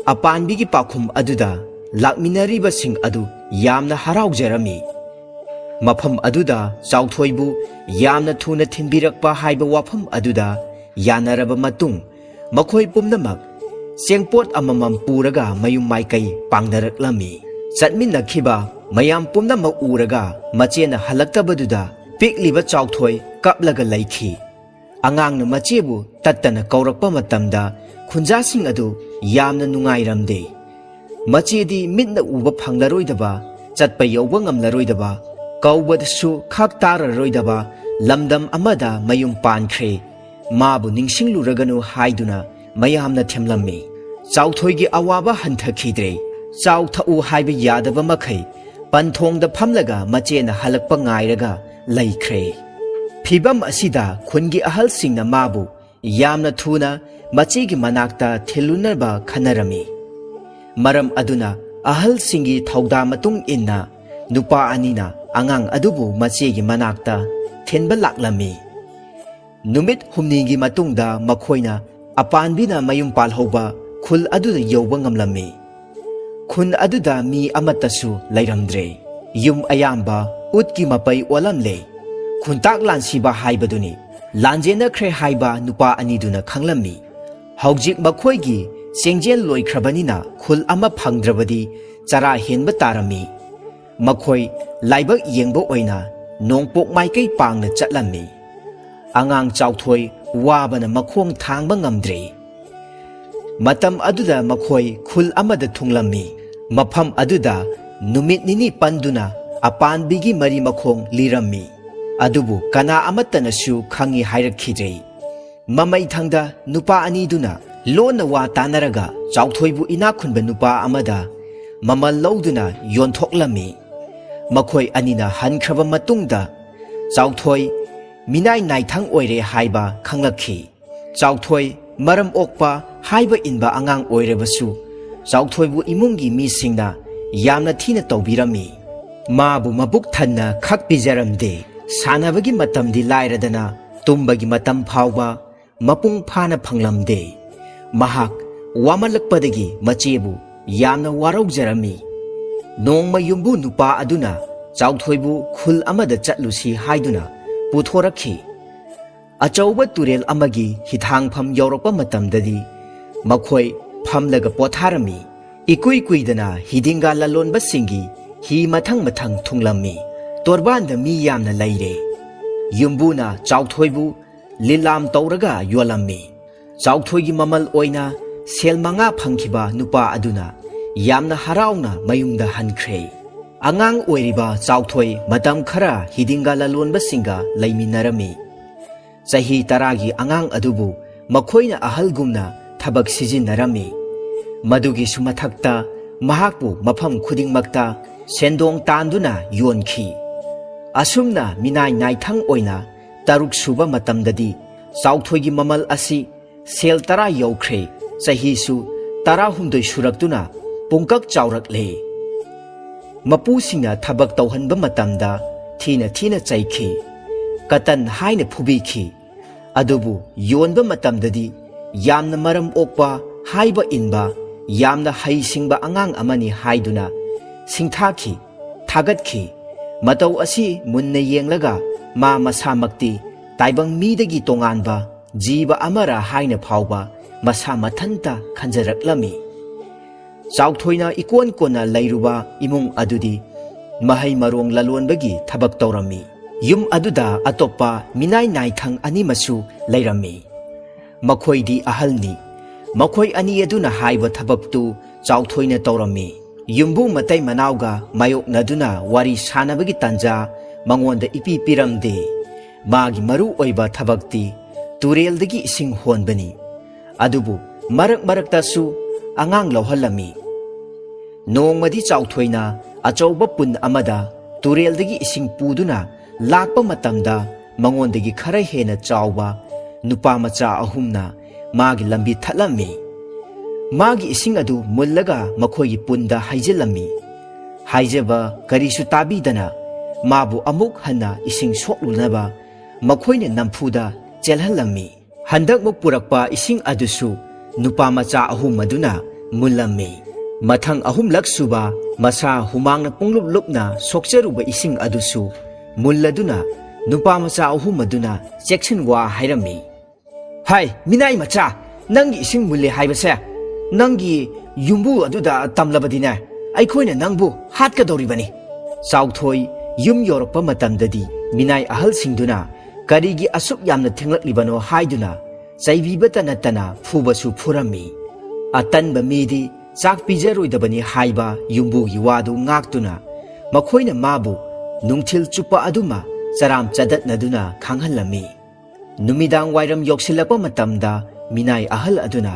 ꯑꯄꯥꯟꯕꯤꯒꯤ ꯄꯥꯎꯈꯨꯝ ꯑꯗꯨꯗ ꯂꯥꯛꯃꯤꯟꯅꯔꯤꯕꯁꯤꯡ ꯑꯗꯨ ꯌꯥꯝꯅ ꯍꯔꯥꯎꯖꯔꯝꯃꯤ꯫ ꯃꯐꯝ ꯑꯗꯨꯗ ꯆꯥꯎꯊꯣꯏꯕꯨ ꯌꯥꯝꯅ ꯊꯨꯅ ꯊꯤꯟꯕꯤꯔꯛꯄ ꯍꯥꯏꯕ ꯋꯥꯐꯝ ꯑꯗꯨꯗ ꯌꯥꯅꯔꯕ ꯃꯇꯨꯡ, ꯃꯈꯣꯏ ꯄꯨꯝꯅꯃꯛ ꯆꯦꯡꯄꯣꯠ ꯑꯃꯃꯝ ꯄꯨꯔꯒ ꯃꯌꯨꯝ ꯃꯥꯏꯀꯩ ꯄꯥꯡꯅꯔꯛꯂꯝꯃꯤ꯫ ꯆꯠꯃꯤꯟꯅꯈꯤꯕ ꯃꯌꯥꯝ ꯄꯨꯝꯅꯃꯛ ꯎꯔꯒ ꯃꯆꯦꯅ ꯍꯜꯂꯛꯇꯕꯗꯨꯗ ꯄꯤꯛꯂꯤꯕ ꯆꯥꯎꯊꯣꯏ ꯀꯞꯂꯒ ꯂꯩꯈꯤ꯫ ꯑꯉꯥꯡꯅ ꯃꯆꯦꯕꯨ ꯇꯠꯇꯅ ꯀꯧꯔꯛꯄ ꯃꯇꯝꯗ ꯈꯨꯟꯖꯥꯁꯤꯡ ꯑꯗꯨ ꯌꯥꯝꯅ ꯅꯨꯡꯉꯥꯏꯔꯝꯗꯦ꯫ ꯃꯆꯦꯗꯤ ꯃꯤꯠꯅ ꯎꯕ ꯐꯪꯂꯔꯣꯏꯗꯕ, ꯆꯠꯄ ꯌꯧꯕ ꯉꯝꯂꯔꯣꯏꯗꯕ, ꯀꯧꯕꯗꯁꯨ ꯈꯥꯛ ꯇꯥꯔꯔꯣꯏꯗꯕ ꯂꯝꯗꯝ ꯑꯃꯗ ꯃꯌꯨꯝ ꯄꯥꯟꯈ꯭ꯔꯦ꯫ ꯃꯥꯕꯨ ꯅꯤꯡꯁꯤꯡꯂꯨꯔꯒꯅꯨ ꯍꯥꯏꯗꯨꯅ ꯃꯌꯥꯝꯅ ꯊꯦꯝꯂꯝꯃꯤ꯫ ꯆꯥꯎꯊꯣꯏꯒꯤ ꯑꯋꯥꯕ ꯍꯟꯊꯈꯤꯗ꯭ꯔꯦ꯫ ꯆꯥꯎ ꯊꯛꯎ ꯍꯥꯏꯕ ꯌꯥꯗꯕ ꯃꯈꯩ ꯄꯟꯊꯣꯡꯗ ꯐꯝꯂꯒ ꯃꯆꯦꯅ ꯍꯜꯂꯛꯄ ꯉꯥꯏꯔꯒ ꯂꯩꯈ꯭ꯔꯦ꯫ ꯐꯤꯚꯝ ꯑꯁꯤꯗ ꯈꯨꯟꯒꯤ ꯑꯍꯜꯁꯤꯡꯅ ꯃꯥꯕꯨ ꯌꯥꯝꯅ ꯊꯨꯅ ꯃꯆꯦꯒꯤ ꯃꯅꯥꯛꯇ ꯊꯤꯜꯂꯨꯅꯕ ꯈꯟꯅꯔꯝꯃꯤ꯫ ꯃꯔꯝ ꯑꯗꯨꯅ ꯑꯍꯜꯁꯤꯡꯒꯤ ꯊꯧꯗꯥ ꯃꯇꯨꯡ ꯏꯟꯅ ꯅꯨꯄꯥ ꯑꯅꯤꯅ ꯑꯉꯥꯡ ꯑꯗꯨꯕꯨ ꯃꯆꯦꯒꯤ ꯃꯅꯥꯛꯇ ꯊꯤꯟꯕ ꯂꯥꯛꯂꯝꯃꯤ꯫ ꯅꯨꯃꯤꯠ ꯍꯨꯝꯅꯤꯒꯤ ꯃꯇꯨꯡꯗ ꯃꯈꯣꯏꯅ ꯑꯄꯥꯟꯕꯤꯅ ꯃꯌꯨꯝ ꯄꯥꯜꯍꯧꯕ ꯈꯨꯜ ꯑꯗꯨꯗ ꯌꯧꯕ ꯉꯝꯂꯝꯃꯤ꯫ ꯈꯨꯟ ꯑꯗꯨꯗ ꯃꯤ ꯑꯃꯠꯇꯁꯨ ꯂꯩꯔꯝꯗ꯭ꯔꯦ꯫ ꯌꯨꯝ ꯑꯌꯥꯝꯕ ꯎꯠꯀꯤ ꯃꯄꯩ ꯑꯣꯜꯂꯝꯂꯦ꯫ ꯈꯨꯟꯇꯥꯛ ꯂꯥꯟꯁꯤꯕ ꯍꯥꯏꯕꯗꯨꯅꯤ꯫ ꯂꯥꯟꯖꯦꯟꯅꯈ꯭ꯔꯦ ꯍꯥꯏꯕ ꯅꯨꯄꯥ ꯑꯅꯤꯗꯨꯅ ꯈꯪꯂꯝꯃꯤ꯫ ꯍꯧꯖꯤꯛ ꯃꯈꯣꯏꯒꯤ ꯆꯦꯡꯖꯦꯜ ꯂꯣꯏꯈ꯭ꯔꯕꯅꯤꯅ ꯈꯨꯜ ꯑꯃ ꯐꯪꯗ꯭ꯔꯕꯗꯤ ꯆꯔꯥ ꯍꯦꯟꯕ ꯇꯥꯔꯝꯃꯤ꯫ ꯃꯈꯣꯏ ꯂꯥꯏꯕꯛ ꯌꯦꯡꯕ ꯑꯣꯏꯅ ꯅꯣꯡꯄꯣꯛ ꯃꯥꯏꯀꯩ ꯄꯥꯡꯅ ꯆꯠꯂꯝꯃꯤ꯫ ꯑꯉꯥꯡ ꯆꯥꯎꯊꯣꯏ ꯋꯥꯕꯅ ꯃꯈꯣꯡ ꯊꯥꯡꯕ ꯉꯝꯗ꯭ꯔꯦ꯫ ꯃꯇꯝ ꯑꯗꯨꯗ ꯃꯈꯣꯏ ꯈꯨꯜ ꯑꯃꯗ ꯊꯨꯡꯂꯝꯃꯤ꯫ ꯃꯐꯝ ꯑꯗꯨꯗ ꯅꯨꯃꯤꯠ ꯅꯤꯅꯤ ꯄꯟꯗꯨꯅ ꯑꯄꯥꯟꯕꯤꯒꯤ ꯃꯔꯤ ꯃꯈꯣꯡ ꯂꯤꯔꯝꯃꯤ꯫ ꯑꯗꯨꯕꯨ ꯀꯅꯥ ꯑꯃꯠꯇꯅꯁꯨ ꯈꯪꯏ ꯍꯥꯏꯔꯛꯈꯤꯗ꯭ꯔꯦ꯫ ꯃꯃꯩꯊꯪꯗ ꯅꯨꯄꯥ ꯑꯅꯤꯗꯨꯅ ꯂꯣꯟꯅ ꯋꯥ ꯇꯥꯅꯔꯒ ꯆꯥꯎꯊꯣꯏꯕꯨ ꯏꯅꯥꯛ ꯈꯨꯟꯕ ꯅꯨꯄꯥ ꯑꯃꯗ ꯃꯃꯜ ꯂꯧꯗꯨꯅ ꯌꯣꯟꯊꯣꯛꯂꯝꯃꯤ꯫ ꯃꯈꯣꯏ ꯑꯅꯤꯅ ꯍꯟꯈ꯭ꯔꯕ ꯃꯇꯨꯡꯗ ꯆꯥꯎꯊꯣꯏ ꯃꯤꯅꯥꯏ ꯅꯥꯏꯊꯪ ꯑꯣꯏꯔꯦ ꯍꯥꯏꯕ ꯈꯪꯂꯛꯈꯤ꯫ ꯆꯥꯎꯊꯣꯏ ꯃꯔꯝ ꯑꯣꯛꯄ, ꯍꯥꯏꯕ ꯏꯟꯕ ꯑꯉꯥꯡ ꯑꯣꯏꯔꯕꯁꯨ ꯆꯥꯎꯊꯣꯏꯕꯨ ꯏꯃꯨꯡꯒꯤ ꯃꯤꯁꯤꯡꯅ ꯌꯥꯝꯅ ꯊꯤꯅ ꯇꯧꯕꯤꯔꯝꯃꯤ꯫ ꯃꯥꯕꯨ ꯃꯕꯨꯛ ꯊꯟꯅ ꯈꯛ ꯄꯤꯖꯔꯝꯗꯦ꯫ ꯁꯥꯟꯅꯕꯒꯤ ꯃꯇꯝꯗꯤ ꯂꯥꯏꯔꯗꯅ ꯇꯨꯝꯕꯒꯤ ꯃꯇꯝ ꯐꯥꯎꯕ ꯃꯄꯨꯡ ꯐꯥꯅ ꯐꯪꯂꯝꯗꯦ꯫ ꯃꯍꯥꯛ ꯋꯥꯃꯜꯂꯛꯄꯗꯒꯤ ꯃꯆꯦꯕꯨ ꯌꯥꯝꯅ ꯋꯥꯔꯧꯖꯔꯝꯃꯤ꯫ ꯅꯣꯡꯃ ꯌꯨꯝꯕꯨ ꯅꯨꯄꯥ ꯑꯗꯨꯅ ꯆꯥꯎꯊꯣꯏꯕꯨ ꯈꯨꯜ ꯑꯃꯗ ꯆꯠꯂꯨꯁꯤ ꯍꯥꯏꯗꯨꯅ ꯄꯨꯊꯣꯔꯛꯈꯤ꯫ ꯑꯆꯧꯕ ꯇꯨꯔꯦꯜ ꯑꯃꯒꯤ ꯍꯤꯊꯥꯡꯐꯝ ꯌꯧꯔꯛꯄ ꯃꯇꯝꯗꯗꯤ ꯃꯈꯣꯏ ꯐꯝꯂꯒ ꯄꯣꯊꯥꯔꯝꯃꯤ꯫ ꯏꯀꯨꯏ ꯀꯨꯏꯗꯅ ꯍꯤꯗꯤꯡꯒꯥ ꯂꯂꯣꯟꯕꯁꯤꯡꯒꯤ ꯍꯤ ꯃꯊꯪ ꯃꯊꯪ ꯊꯨꯡꯂꯝꯃꯤ꯫ ꯇꯣꯔꯕꯥꯟꯗ ꯃꯤ ꯌꯥꯝꯅ ꯂꯩꯔꯦ꯫ ꯌꯨꯝꯕꯨꯅ ꯆꯥꯎꯊꯣꯏꯕꯨ ꯂꯤꯂꯥꯝ ꯇꯧꯔꯒ ꯌꯣꯜꯂꯝꯃꯤ꯫ ꯆꯥꯎꯊꯣꯏꯒꯤ ꯃꯃꯜ ꯑꯣꯏꯅ ꯁꯦꯜ ꯃꯉꯥ ꯐꯪꯈꯤꯕ ꯅꯨꯄꯥ ꯑꯗꯨꯅ ꯌꯥꯝꯅ ꯍꯔꯥꯎꯅ ꯃꯌꯨꯝꯗ ꯍꯟꯈ꯭ꯔꯦ꯫ ꯑꯉꯥꯡ ꯑꯣꯏꯔꯤꯕ ꯆꯥꯎꯊꯣꯏ ꯃꯇꯝ ꯈꯔ ꯍꯤꯗꯤꯡꯒ ꯂꯂꯣꯟꯕꯁꯤꯡꯒ ꯂꯩꯃꯤꯟꯅꯔꯝꯃꯤ꯫ ꯆꯍꯤ ꯇꯔꯥꯒꯤ ꯑꯉꯥꯡ ꯑꯗꯨꯕꯨ ꯃꯈꯣꯏꯅ ꯑꯍꯜꯒꯨꯝꯅ ꯊꯕꯛ ꯁꯤꯖꯤꯟꯅꯔꯝꯃꯤ꯫ ꯃꯗꯨꯒꯤꯁꯨ ꯃꯊꯛꯇ ꯃꯍꯥꯛꯄꯨ ꯃꯐꯝ ꯈꯨꯗꯤꯡꯃꯛꯇ ꯁꯦꯟꯗꯣꯡ ꯇꯥꯟꯗꯨꯅ ꯌꯣꯟꯈꯤ꯫ ꯑꯁꯨꯝꯅ ꯃꯤꯅꯥꯏ ꯅꯥꯏꯊꯪ ꯑꯣꯏꯅ ꯇꯔꯨꯛ ꯁꯨꯕ ꯃꯇꯝꯗꯗꯤ ꯆꯥꯎꯊꯣꯏꯒꯤ ꯃꯃꯜ ꯑꯁꯤ ꯁꯦꯜ ꯇꯔꯥ ꯌꯧꯈ꯭ꯔꯦ꯫ ꯆꯍꯤꯁꯨ ꯇꯔꯥꯍꯨꯝꯗꯣꯏ ꯁꯨꯔꯛꯇꯨꯅ ꯄꯨꯡꯀꯛ ꯆꯥꯎꯔꯛꯂꯦ꯫ ꯃꯄꯨꯁꯤꯡꯅ ꯊꯕꯛ ꯇꯧꯍꯟꯕ ꯃꯇꯝꯗ ꯊꯤꯅ ꯊꯤꯅ ꯆꯩꯈꯤ, ꯀꯇꯟ ꯍꯥꯏꯅ ꯐꯨꯕꯤꯈꯤ꯫ ꯑꯗꯨꯕꯨ ꯌꯣꯟꯕ ꯃꯇꯝꯗꯗꯤ ꯌꯥꯝꯅ ꯃꯔꯝ ꯑꯣꯛꯄ, ꯍꯥꯏꯕ ꯏꯟꯕ, ꯌꯥꯝꯅ ꯍꯩꯁꯤꯡꯕ ꯑꯉꯥꯡ ꯑꯃꯅꯤ ꯍꯥꯏꯗꯨꯅ ꯁꯤꯡꯊꯥꯈꯤ, ꯊꯥꯒꯠꯈꯤ꯫ ꯃꯇꯧ ꯑꯁꯤ ꯃꯨꯟꯅ ꯌꯦꯡꯂꯒ ꯃꯥ ꯃꯁꯥꯃꯛꯇꯤ ꯇꯥꯏꯕꯪ ꯃꯤꯗꯒꯤ ꯇꯣꯉꯥꯟꯕ ꯖꯤꯕ ꯑꯃꯔ ꯍꯥꯏꯅ ꯐꯥꯎꯕ ꯃꯁꯥ ꯃꯊꯟꯇ ꯈꯟꯖꯔꯛꯂꯝꯃꯤ꯫ ꯆꯥꯎꯊꯣꯏꯅ ꯏꯀꯣꯟ ꯀꯣꯟꯅ ꯂꯩꯔꯨꯕ ꯏꯃꯨꯡ ꯑꯗꯨꯗꯤ ꯃꯍꯩ ꯃꯔꯣꯡ ꯂꯂꯣꯟꯕꯒꯤ ꯊꯕꯛ ꯇꯧꯔꯝꯃꯤ꯫ ꯌꯨꯝ ꯑꯗꯨꯗ ꯑꯇꯣꯞꯄ ꯃꯤꯅꯥꯏ ꯅꯥꯏꯊꯪ ꯑꯅꯤꯃꯁꯨ ꯂꯩꯔꯝꯃꯤ꯫ ꯃꯈꯣꯏꯗꯤ ꯑꯍꯜꯅꯤ꯫ ꯃꯈꯣꯏ ꯑꯅꯤ ꯑꯗꯨꯅ ꯍꯥꯏꯕ ꯊꯕꯛꯇꯨ ꯆꯥꯎꯊꯣꯏꯅ ꯇꯧꯔꯝꯃꯤ꯫ ꯌꯨꯝꯕꯨ ꯃꯇꯩ ꯃꯅꯥꯎꯒ ꯃꯥꯌꯣꯛꯅꯗꯨꯅ ꯋꯥꯔꯤ ꯁꯥꯟꯅꯕꯒꯤ ꯇꯥꯟꯖꯥ ꯃꯉꯣꯟꯗ ꯏꯄꯤ ꯄꯤꯔꯝꯗꯦ꯫ ꯃꯥꯒꯤ ꯃꯔꯨ ꯑꯣꯏꯕ ꯊꯕꯛꯇꯤ ꯇꯨꯔꯦꯜꯗꯒꯤ ꯏꯁꯤꯡ ꯍꯣꯟꯕꯅꯤ꯫ ꯑꯗꯨꯕꯨ ꯃꯔꯛ ꯃꯔꯛꯇꯁꯨ ꯑꯉꯥꯡ ꯂꯧꯍꯜꯂꯝꯃꯤ꯫ ꯅꯣꯡꯃꯗꯤ ꯆꯥꯎꯊꯣꯏꯅ ꯑꯆꯧꯕ ꯄꯨꯟ ꯑꯃꯗ ꯇꯨꯔꯦꯜꯗꯒꯤ ꯏꯁꯤꯡ ꯄꯨꯗꯨꯅ ꯂꯥꯛꯄ ꯃꯇꯝꯗ ꯃꯉꯣꯟꯗꯒꯤ ꯈꯔ ꯍꯦꯟꯅ ꯆꯥꯎꯕ ꯅꯨꯄꯥ ꯃꯆꯥ ꯑꯍꯨꯝꯅ ꯃꯥꯒꯤ ꯂꯝꯕꯤ ꯊꯠꯂꯝꯃꯤ꯫ ꯃꯥꯒꯤ ꯏꯁꯤꯡ ꯑꯗꯨ ꯃꯨꯜꯂꯒ ꯃꯈꯣꯏꯒꯤ ꯄꯨꯟꯗ ꯍꯩꯖꯤꯜꯂꯝꯃꯤ꯫ ꯍꯥꯏꯖꯕ ꯀꯔꯤꯁꯨ ꯇꯥꯕꯤꯗꯅ ꯃꯥꯕꯨ ꯑꯃꯨꯛ ꯍꯟꯅ ꯏꯁꯤꯡ ꯁꯣꯛꯂꯨꯅꯕ ꯃꯈꯣꯏꯅ ꯅꯝꯐꯨꯗ ꯆꯦꯜꯍꯜꯂꯝꯃꯤ꯫ ꯍꯟꯗꯛꯃꯨꯛ ꯄꯨꯔꯛꯄ ꯏꯁꯤꯡ ꯑꯗꯨꯁꯨ ꯅꯨꯄꯥ ꯃꯆꯥ ꯑꯍꯨꯝ ꯑꯗꯨꯅ ꯃꯨꯜꯂꯝꯃꯤ꯫ ꯃꯊꯪ ꯑꯍꯨꯝꯂꯛ ꯁꯨꯕ ꯃꯁꯥ ꯍꯨꯃꯥꯡꯅ ꯄꯨꯡꯂꯨꯞ ꯂꯨꯞꯅ ꯁꯣꯛꯆꯔꯨꯕ ꯏꯁꯤꯡ ꯑꯗꯨꯁꯨ ꯃꯨꯜꯂꯗꯨꯅ ꯅꯨꯄꯥ ꯃꯆꯥ ꯑꯍꯨꯝ ꯑꯗꯨꯅ ꯆꯦꯛꯁꯤꯟ ꯋꯥ ꯍꯥꯏꯔꯝꯃꯤ꯫ "ꯍꯥꯏ, ꯃꯤꯅꯥꯏ ꯃꯆꯥ, ꯅꯪꯒꯤ ꯏꯁꯤꯡ ꯃꯨꯜꯂꯦ ꯍꯥꯏꯕꯁꯦ ꯅꯪꯒꯤ ꯌꯨꯝꯕꯨ ꯑꯗꯨꯗ ꯇꯝꯂꯕꯗꯤꯅꯦ, ꯑꯩꯈꯣꯏꯅ ꯅꯪꯕꯨ ꯍꯥꯠꯀꯗꯧꯔꯤꯕꯅꯤ꯫" ꯆꯥꯎꯊꯣꯏ ꯌꯨꯝ ꯌꯧꯔꯛꯄ ꯃꯇꯝꯗꯗꯤ ꯃꯤꯅꯥꯏ ꯑꯍꯜꯁꯤꯡꯗꯨꯅ ꯀꯔꯤꯒꯤ ꯑꯁꯨꯛ ꯌꯥꯝꯅ ꯊꯦꯡꯂꯛꯂꯤꯕꯅꯣ ꯍꯥꯏꯗꯨꯅ ꯆꯩꯕꯤꯕꯇ ꯅꯠꯇꯅ ꯐꯨꯕꯁꯨ ꯐꯨꯔꯝꯃꯤ꯫ ꯑꯇꯟꯕ ꯃꯤꯗꯤ ꯆꯥꯛ ꯄꯤꯖꯔꯣꯏꯗꯕꯅꯤ ꯍꯥꯏꯕ ꯌꯨꯝꯕꯨꯒꯤ ꯋꯥꯗꯨ ꯉꯥꯛꯇꯨꯅ ꯃꯈꯣꯏꯅ ꯃꯥꯕꯨ ꯅꯨꯡꯊꯤꯜ ꯆꯨꯞꯄ ꯑꯗꯨꯃ ꯆꯔꯥꯝ ꯆꯗꯠꯅꯗꯨꯅ ꯈꯥꯡꯍꯜꯂꯝꯃꯤ꯫ ꯅꯨꯃꯤꯗꯥꯡ ꯋꯥꯏꯔꯝ ꯌꯧꯁꯤꯜꯂꯛꯄ ꯃꯇꯝꯗ ꯃꯤꯅꯥꯏ ꯑꯍꯜ ꯑꯗꯨꯅ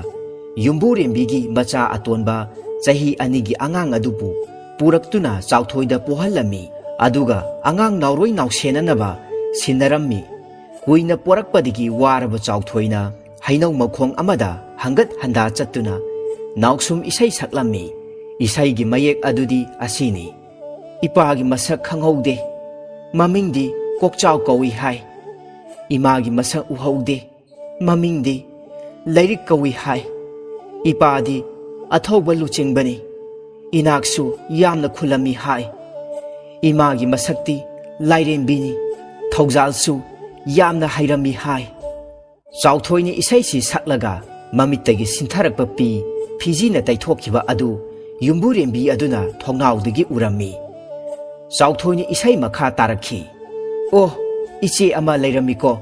ꯌꯨꯝꯕꯨꯔꯦꯝꯕꯤꯒꯤ ꯃꯆꯥ ꯑꯇꯣꯟꯕ ꯆꯍꯤ ꯑꯅꯤꯒꯤ ꯑꯉꯥꯡ ꯑꯗꯨꯕꯨ ꯄꯨꯔꯛꯇꯨꯅ ꯆꯥꯎꯊꯣꯏꯗ ꯄꯣꯍꯜꯂꯝꯃꯤ꯫ ꯑꯗꯨꯒ ꯑꯉꯥꯡ ꯅꯥꯎꯔꯣꯏ ꯅꯥꯎꯁꯦꯟꯅꯅꯕ ꯁꯤꯟꯅꯔꯝꯃꯤ꯫ ꯀꯨꯏꯅ ꯄꯣꯔꯛꯄꯗꯒꯤ ꯋꯥꯔꯕ ꯆꯥꯎꯊꯣꯏꯅ ꯍꯩꯅꯧ ꯃꯈꯣꯡ ꯑꯃꯗ ꯍꯪꯒꯠ ꯍꯟꯗꯥ ꯆꯠꯇꯨꯅ ꯅꯥꯎꯁꯨꯝ ꯏꯁꯩ ꯁꯛꯂꯝꯃꯤ꯫ ꯏꯁꯩꯒꯤ ꯃꯌꯦꯛ ꯑꯗꯨꯗꯤ ꯑꯁꯤꯅꯤ: "ꯏꯄꯥꯒꯤ ꯃꯁꯛ ꯈꯪꯍꯧꯗꯦ, ꯃꯃꯤꯡꯗꯤ ꯀꯣꯛꯆꯥꯎ ꯀꯧꯏ ꯍꯥꯏ꯫ ꯏꯃꯥꯒꯤ ꯃꯁꯛ ꯎꯍꯧꯗꯦ, ꯃꯃꯤꯡꯗꯤ ꯂꯥꯏꯔꯤꯛ ꯀꯧꯏ ꯍꯥꯏ꯫ ꯏꯄꯥꯗꯤ ꯑꯊꯧꯕ ꯂꯨꯆꯤꯡꯕꯅꯤ, ꯏꯅꯥꯛꯁꯨ ꯌꯥꯝꯅ ꯈꯨꯜꯂꯝꯃꯤ ꯍꯥꯏ꯫ ꯏꯃꯥꯒꯤ ꯃꯁꯛꯇꯤ ꯂꯥꯏꯔꯦꯝꯕꯤꯅꯤ, ꯊꯧꯖꯥꯜꯁꯨ ꯌꯥꯝꯅ ꯍꯩꯔꯝꯃꯤ ꯍꯥꯏ"꯫ ꯆꯥꯎꯊꯣꯏꯅ ꯏꯁꯩꯁꯤ ꯁꯛꯂꯒ ꯃꯃꯤꯠꯇꯒꯤ ꯁꯤꯟꯊꯔꯛꯄ ꯄꯤ ꯐꯤꯖꯤꯅ ꯇꯩꯊꯣꯛꯈꯤꯕ ꯑꯗꯨ ꯌꯨꯝꯕꯨꯔꯦꯝꯕꯤ ꯑꯗꯨꯅ ꯊꯣꯡꯅꯥꯎꯗꯒꯤ ꯎꯔꯝꯃꯤ꯫ ꯆꯥꯎꯊꯣꯏꯅ ꯏꯁꯩ ꯃꯈꯥ ꯇꯥꯔꯛꯈꯤ: "ꯑꯣ, ꯏꯆꯦ ꯑꯃ ꯂꯩꯔꯝꯃꯤꯀꯣ,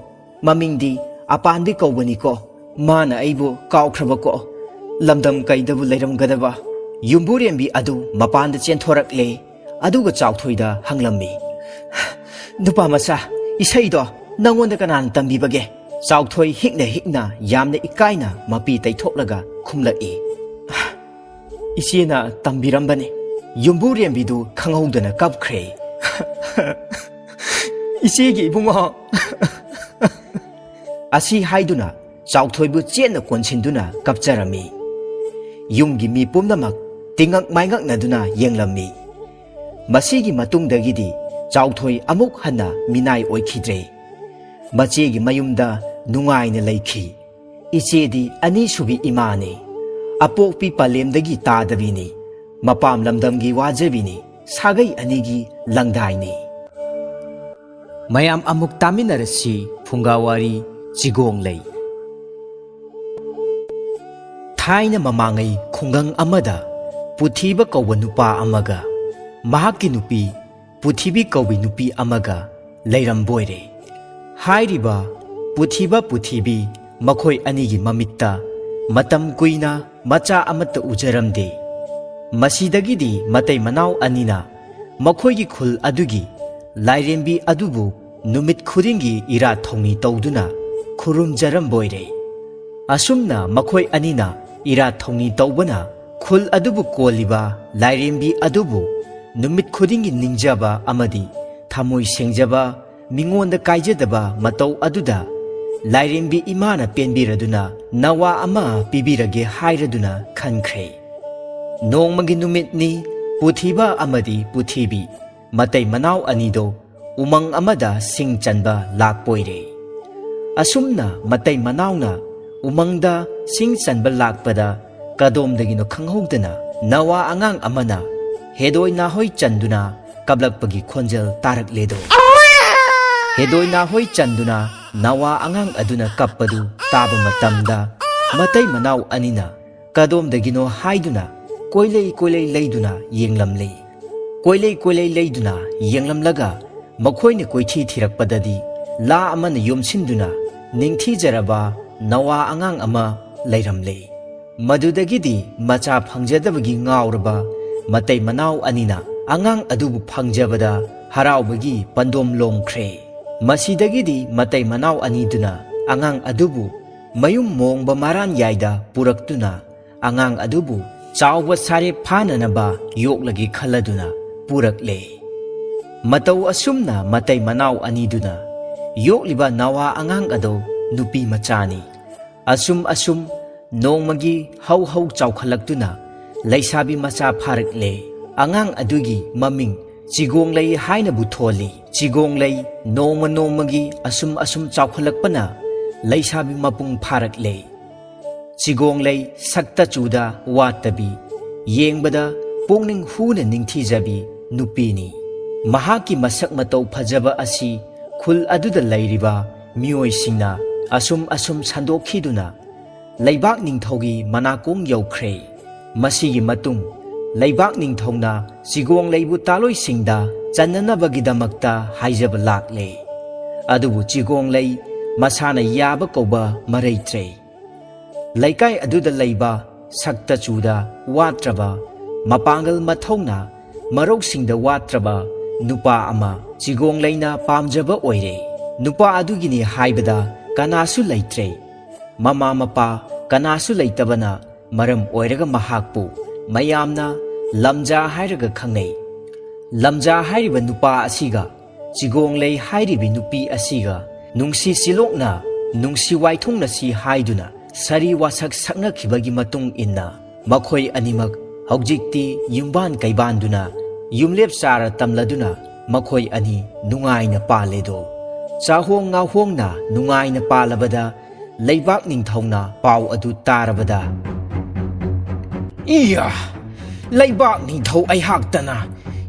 ꯃꯃꯤꯡꯗꯤ ꯑꯄꯥꯟꯕꯤ ꯀꯧꯕꯅꯤꯀꯣ꯫ ꯃꯥꯅ ꯑꯩꯕꯨ ꯀꯥꯎꯈ꯭ꯔꯕꯀꯣ꯫ ꯂꯝꯗꯝ ꯀꯩꯗꯕꯨ ꯂꯩꯔꯝꯒꯗꯕ?" ꯌꯨꯝꯕꯨꯔꯦꯝꯕꯤ ꯑꯗꯨ ꯃꯄꯥꯟꯗ ꯆꯦꯟꯊꯣꯔꯛꯂꯦ꯫ ꯑꯗꯨꯒ ꯆꯥꯎꯊꯣꯏꯗ ꯍꯪꯂꯝꯃꯤ: "ꯅꯨꯄꯥ ꯃꯆꯥ, ꯏꯁꯩꯗꯣ ꯅꯪꯉꯣꯟꯗ ꯀꯅꯥꯅ ꯇꯝꯕꯤꯕꯒꯦ?" ꯆꯥꯎꯊꯣꯏ ꯍꯤꯛꯅ ꯍꯤꯛꯅ ꯌꯥꯝꯅ ꯏꯀꯥꯏꯅ ꯃꯄꯤ ꯇꯩꯊꯣꯛꯂꯒ ꯈꯨꯝꯂꯛꯏ: "ꯏꯆꯦꯅ ꯇꯝꯕꯤꯔꯝꯕꯅꯤ"꯫ ꯌꯨꯝꯕꯨꯔꯦꯝꯕꯤꯗꯨ ꯈꯪꯍꯧꯗꯅ ꯀꯞꯈ꯭ꯔꯦ꯫ "ꯏꯆꯦꯒꯤ ꯏꯕꯨꯡꯉꯣ!" ꯑꯁꯤ ꯍꯥꯏꯗꯨꯅ ꯆꯥꯎꯊꯣꯏꯕꯨ ꯆꯦꯠꯅ ꯀꯣꯟꯁꯤꯟꯗꯨꯅ ꯀꯞꯆꯔꯝꯃꯤ꯫ ꯌꯨꯝꯒꯤ ꯃꯤ ꯄꯨꯝꯅꯃꯛ ꯇꯤꯉꯛ ꯃꯥꯏꯉꯛꯅꯗꯨꯅ ꯌꯦꯡꯂꯝꯃꯤ꯫ ꯃꯁꯤꯒꯤ ꯃꯇꯨꯡꯗꯒꯤꯗꯤ ꯆꯥꯎꯊꯣꯏ ꯑꯃꯨꯛ ꯍꯟꯅ ꯃꯤꯅꯥꯏ ꯑꯣꯏꯈꯤꯗ꯭ꯔꯦ꯫ ꯃꯆꯦꯒꯤ ꯃꯌꯨꯝꯗ ꯅꯨꯡꯉꯥꯏꯅ ꯂꯩꯈꯤ꯫ ꯏꯆꯦꯗꯤ ꯑꯅꯤꯁꯨꯕꯤ ꯏꯃꯥꯅꯤ꯫ ꯑꯄꯣꯛꯄꯤ ꯄꯂꯦꯝꯗꯒꯤ ꯇꯥꯗꯕꯤꯅꯤ꯫ ꯃꯄꯥꯝ ꯂꯝꯗꯝꯒꯤ ꯋꯥꯖꯕꯤꯅꯤ꯫ ꯁꯥꯒꯩ ꯑꯅꯤꯒꯤ ꯂꯪꯗꯥꯏꯅꯤ꯫ ꯃꯌꯥꯝ ꯑꯃꯨꯛ ꯇꯥꯃꯤꯟꯅꯔꯁꯤ ꯐꯨꯡꯒꯥꯋꯥꯔꯤ ꯆꯤꯒꯣꯡꯂꯩ꯫ ꯊꯥꯏꯅ ꯃꯃꯥꯡꯉꯩ ꯈꯨꯡꯒꯪ ꯑꯃꯗ ꯄꯨꯊꯤꯕ ꯀꯧꯕ ꯅꯨꯄꯥ ꯑꯃꯒ ꯃꯍꯥꯛꯀꯤ ꯅꯨꯄꯤ ꯄꯨꯊꯤꯕꯤ ꯀꯧꯕꯤ ꯅꯨꯄꯤ ꯑꯃꯒ ꯂꯩꯔꯝꯕꯣꯏꯔꯦ꯫ ꯍꯥꯏꯔꯤꯕ ꯄꯨꯊꯤꯕ ꯄꯨꯊꯤꯕꯤ ꯃꯈꯣꯏ ꯑꯅꯤꯒꯤ ꯃꯃꯤꯠꯇ ꯃꯇꯝ ꯀꯨꯏꯅ ꯃꯆꯥ ꯑꯃꯠꯇ ꯎꯖꯔꯝꯗꯦ꯫ ꯃꯁꯤꯗꯒꯤꯗꯤ ꯃꯇꯩ ꯃꯅꯥꯎ ꯑꯅꯤꯅ ꯃꯈꯣꯏꯒꯤ ꯈꯨꯜ ꯑꯗꯨꯒꯤ ꯂꯥꯏꯔꯦꯝꯕꯤ ꯑꯗꯨꯕꯨ ꯅꯨꯃꯤꯠ ꯈꯨꯗꯤꯡꯒꯤ ꯏꯔꯥꯠ ꯊꯧꯅꯤ ꯇꯧꯗꯨꯅ ꯈꯨꯔꯨꯝꯖꯔꯝꯕ ꯑꯣꯏꯔꯦ꯫ ꯑꯁꯨꯝꯅ ꯃꯈꯣꯏ ꯑꯅꯤꯅ ꯏꯔꯥꯠ ꯊꯧꯅꯤ ꯇꯧꯕꯅ ꯈꯨꯜ ꯑꯗꯨꯕꯨ ꯀꯣꯜꯂꯤꯕ ꯂꯥꯏꯔꯦꯝꯕꯤ ꯑꯗꯨꯕꯨ ꯅꯨꯃꯤꯠ ꯈꯨꯗꯤꯡꯒꯤ ꯅꯤꯡꯖꯕ ꯑꯃꯗꯤ ꯊꯃꯣꯏ ꯁꯦꯡꯖꯕ, ꯃꯤꯉꯣꯟꯗ ꯀꯥꯏꯖꯗꯕ ꯃꯇꯧ ꯑꯗꯨꯗ ꯂꯥꯏꯔꯦꯝꯕꯤ ꯏꯃꯥꯅ ꯄꯦꯟꯕꯤꯔꯗꯨꯅ ꯅꯋꯥ ꯑꯃ ꯄꯤꯕꯤꯔꯒꯦ ꯍꯥꯏꯔꯗꯨꯅ ꯈꯟꯈ꯭ꯔꯦ꯫ ꯅꯣꯡꯃꯒꯤ ꯅꯨꯃꯤꯠꯅꯤ꯫ ꯄꯨꯊꯤꯕ ꯑꯃꯗꯤ ꯄꯨꯊꯤꯕꯤ ꯃꯇꯩ ꯃꯅꯥꯎ ꯑꯅꯤꯗꯣ ꯎꯃꯪ ꯑꯃꯗ ꯁꯤꯡ ꯆꯟꯕ ꯂꯥꯛꯄ ꯑꯣꯏꯔꯦ꯫ ꯑꯁꯨꯝꯅ ꯃꯇꯩ ꯃꯅꯥꯎꯅ ꯎꯃꯪꯗ ꯁꯤꯡ ꯆꯟꯕ ꯂꯥꯛꯄꯗ ꯀꯗꯣꯝꯗꯒꯤꯅꯣ ꯈꯪꯍꯧꯗꯅ ꯅꯋꯥ ꯑꯉꯥꯡ ꯑꯃꯅ ꯍꯦꯗꯣꯏ ꯅꯥꯍꯣꯏ ꯆꯟꯗꯨꯅ ꯀꯞꯂꯛꯄꯒꯤ ꯈꯣꯟꯖꯦꯜ ꯇꯥꯔꯛꯂꯦꯗꯣ꯫ ꯍꯦꯗꯣꯏ ꯅꯥꯍꯣꯏ ꯆꯟꯗꯨꯅ ꯅꯋꯥ ꯑꯉꯥꯡ ꯑꯗꯨꯅ ꯀꯞꯄꯗꯨ ꯇꯥꯕ ꯃꯇꯝꯗ ꯃꯇꯩ ꯃꯅꯥꯎ ꯑꯅꯤꯅ ꯀꯗꯣꯝꯗꯒꯤꯅꯣ ꯍꯥꯏꯗꯨꯅ ꯀꯣꯏꯂꯩ ꯀꯣꯏꯂꯩ ꯂꯩꯗꯨꯅ ꯌꯦꯡꯂꯝꯂꯦ꯫ ꯀꯣꯏꯂꯩ ꯀꯣꯏꯂꯩ ꯂꯩꯗꯨꯅ ꯌꯦꯡꯂꯝꯂꯒ ꯃꯈꯣꯏꯅ ꯀꯣꯏꯊꯤ ꯊꯤꯔꯛꯄꯗꯗꯤ ꯂꯥ ꯑꯃꯅ ꯌꯣꯝꯁꯤꯟꯗꯨꯅ ꯅꯤꯡꯊꯤꯖꯔꯕ ꯅꯋꯥ ꯑꯉꯥꯡ ꯑꯃ ꯂꯩꯔꯝꯂꯦ꯫ ꯃꯗꯨꯗꯒꯤꯗꯤ ꯃꯆꯥ ꯐꯪꯖꯗꯕꯒꯤ ꯉꯥꯎꯔꯕ ꯃꯇꯩ ꯃꯅꯥꯎ ꯑꯅꯤꯅ ꯑꯉꯥꯡ ꯑꯗꯨꯕꯨ ꯐꯪꯖꯕꯗ ꯍꯔꯥꯎꯕꯒꯤ ꯄꯟꯗꯣꯝ ꯂꯣꯝꯈ꯭ꯔꯦ꯫ ꯃꯁꯤꯗꯒꯤꯗꯤ ꯃꯇꯩ ꯃꯅꯥꯎ ꯑꯅꯤꯗꯨꯅ ꯑꯉꯥꯡ ꯑꯗꯨꯕꯨ ꯃꯌꯨꯝ ꯃꯣꯡꯕ ꯃꯔꯥꯟ ꯌꯥꯏꯗ ꯄꯨꯔꯛꯇꯨꯅ ꯑꯉꯥꯡ ꯑꯗꯨꯕꯨ ꯆꯥꯎꯕ ꯁꯥꯔꯦꯞ ꯐꯥꯅꯅꯕ ꯌꯣꯛꯂꯒꯦ ꯈꯜꯂꯗꯨꯅ ꯄꯨꯔꯛꯂꯦ꯫ ꯃꯇꯧ ꯑꯁꯨꯝꯅ ꯃꯇꯩ ꯃꯅꯥꯎ ꯑꯅꯤꯗꯨꯅ ꯌꯣꯛꯂꯤꯕ ꯅꯋꯥ ꯑꯉꯥꯡ ꯑꯗꯨ ꯅꯨꯄꯤ ꯃꯆꯥꯅꯤ꯫ ꯑꯁꯨꯝ ꯑꯁꯨꯝ ꯅꯣꯡꯃꯒꯤ ꯍꯧ ꯍꯧ ꯆꯥꯎꯈꯠꯂꯛꯇꯨꯅ ꯂꯩꯁꯥꯕꯤ ꯃꯆꯥ ꯐꯥꯔꯛꯂꯦ꯫ ꯑꯉꯥꯡ ꯑꯗꯨꯒꯤ ꯃꯃꯤꯡ ꯆꯤꯒꯣꯡꯂꯩ ꯍꯥꯏꯅꯕꯨ ꯊꯣꯜꯂꯤ꯫ ꯆꯤꯒꯣꯡꯂꯩ ꯅꯣꯡꯃ ꯅꯣꯡꯃꯒꯤ ꯑꯁꯨꯝ ꯑꯁꯨꯝ ꯆꯥꯎꯈꯠꯂꯛꯄꯅ ꯂꯩꯁꯥꯕꯤ ꯃꯄꯨꯡ ꯐꯥꯔꯛꯂꯦ꯫ ꯆꯤꯒꯣꯡꯂꯩ ꯁꯛꯇ ꯆꯨꯗ ꯋꯥꯠꯇꯕꯤ, ꯌꯦꯡꯕꯗ ꯄꯨꯛꯅꯤꯡ ꯍꯨꯅ ꯅꯤꯡꯊꯤꯖꯕꯤ ꯅꯨꯄꯤꯅꯤ꯫ ꯃꯍꯥꯛꯀꯤ ꯃꯁꯛ ꯃꯇꯧ ꯐꯖꯕ ꯑꯁꯤ ꯈꯨꯜ ꯑꯗꯨꯗ ꯂꯩꯔꯤꯕ ꯃꯤꯑꯣꯏꯁꯤꯡꯅ ꯑꯁꯨꯝ ꯑꯁꯨꯝ ꯁꯟꯗꯣꯛꯈꯤꯗꯨꯅ ꯂꯩꯕꯥꯛ ꯅꯤꯡꯊꯧꯒꯤ ꯃꯅꯥꯀꯣꯡ ꯌꯧꯈ꯭ꯔꯦ꯫ ꯃꯁꯤꯒꯤ ꯃꯇꯨꯡ ꯂꯩꯕꯥꯛ ꯅꯤꯡꯊꯧꯅ ꯆꯤꯒꯣꯡꯂꯩꯕꯨ ꯇꯥꯂꯣꯏꯁꯤꯡꯗ ꯆꯟꯅꯅꯕꯒꯤꯗꯃꯛꯇ ꯍꯥꯏꯖꯕ ꯂꯥꯛꯂꯦ꯫ ꯑꯗꯨꯕꯨ ꯆꯤꯒꯣꯡꯂꯩ ꯃꯁꯥꯅ ꯌꯥꯕ ꯀꯧꯕ ꯃꯔꯩꯇ꯭ꯔꯦ꯫ ꯂꯩꯀꯥꯏ ꯑꯗꯨꯗ ꯂꯩꯕ ꯁꯛꯇ ꯆꯨꯗ ꯋꯥꯠꯇ꯭ꯔꯕ, ꯃꯄꯥꯡꯒꯜ ꯃꯊꯧꯅ ꯃꯔꯧꯁꯤꯡꯗ ꯋꯥꯠꯇ꯭ꯔꯕ ꯅꯨꯄꯥ ꯑꯃ ꯆꯤꯒꯣꯡꯂꯩꯅ ꯄꯥꯝꯖꯕ ꯑꯣꯏꯔꯦ꯫ ꯅꯨꯄꯥ ꯑꯗꯨꯒꯤꯅꯤ ꯍꯥꯏꯕꯗ ꯀꯅꯥꯁꯨ ꯂꯩꯇ꯭ꯔꯦ꯫ ꯃꯃꯥ ꯃꯄꯥ ꯀꯅꯥꯁꯨ ꯂꯩꯇꯕꯅ ꯃꯔꯝ ꯑꯣꯏꯔꯒ ꯃꯍꯥꯛꯄꯨ ꯃꯌꯥꯝꯅ ꯂꯝꯖꯥ ꯍꯥꯏꯔꯒ ꯈꯪꯅꯩ꯫ ꯂꯝꯖꯥ ꯍꯥꯏꯔꯤꯕ ꯅꯨꯄꯥ ꯑꯁꯤꯒ ꯆꯤꯒꯣꯡꯂꯩ ꯍꯥꯏꯔꯤꯕꯤ ꯅꯨꯄꯤ ꯑꯁꯤꯒ ꯅꯨꯡꯁꯤ ꯆꯤꯂꯣꯛꯅ ꯅꯨꯡꯁꯤ ꯋꯥꯏꯊꯨꯡꯅꯁꯤ ꯍꯥꯏꯗꯨꯅ ꯁꯥꯔꯤ ꯋꯥꯁꯛ ꯁꯛꯅꯈꯤꯕꯒꯤ ꯃꯇꯨꯡ ꯏꯟꯅ ꯃꯈꯣꯏ ꯑꯅꯤꯃꯛ ꯍꯧꯖꯤꯛꯇꯤ ꯌꯨꯝꯕꯥꯟ ꯀꯩꯕꯥꯟꯗꯨꯅ ꯌꯨꯝꯂꯦꯞ ꯆꯥꯔ ꯇꯝꯂꯗꯨꯅ ꯃꯈꯣꯏ ꯑꯅꯤ ꯅꯨꯡꯉꯥꯏꯅ ꯄꯥꯜꯂꯦꯗꯣ꯫ ꯆꯥꯍꯣꯡ ꯉꯥꯍꯣꯡꯅ ꯅꯨꯡꯉꯥꯏꯅ ꯄꯥꯜꯂꯕꯗ ꯂꯩꯕꯥꯛ ꯅꯤꯡꯊꯧꯅ ꯄꯥꯎ ꯑꯗꯨ ꯇꯥꯔꯕꯗ, "ꯏꯌꯥ! ꯂꯩꯕꯥꯛ ꯅꯤꯡꯊꯧ ꯑꯩꯍꯥꯛꯇꯅ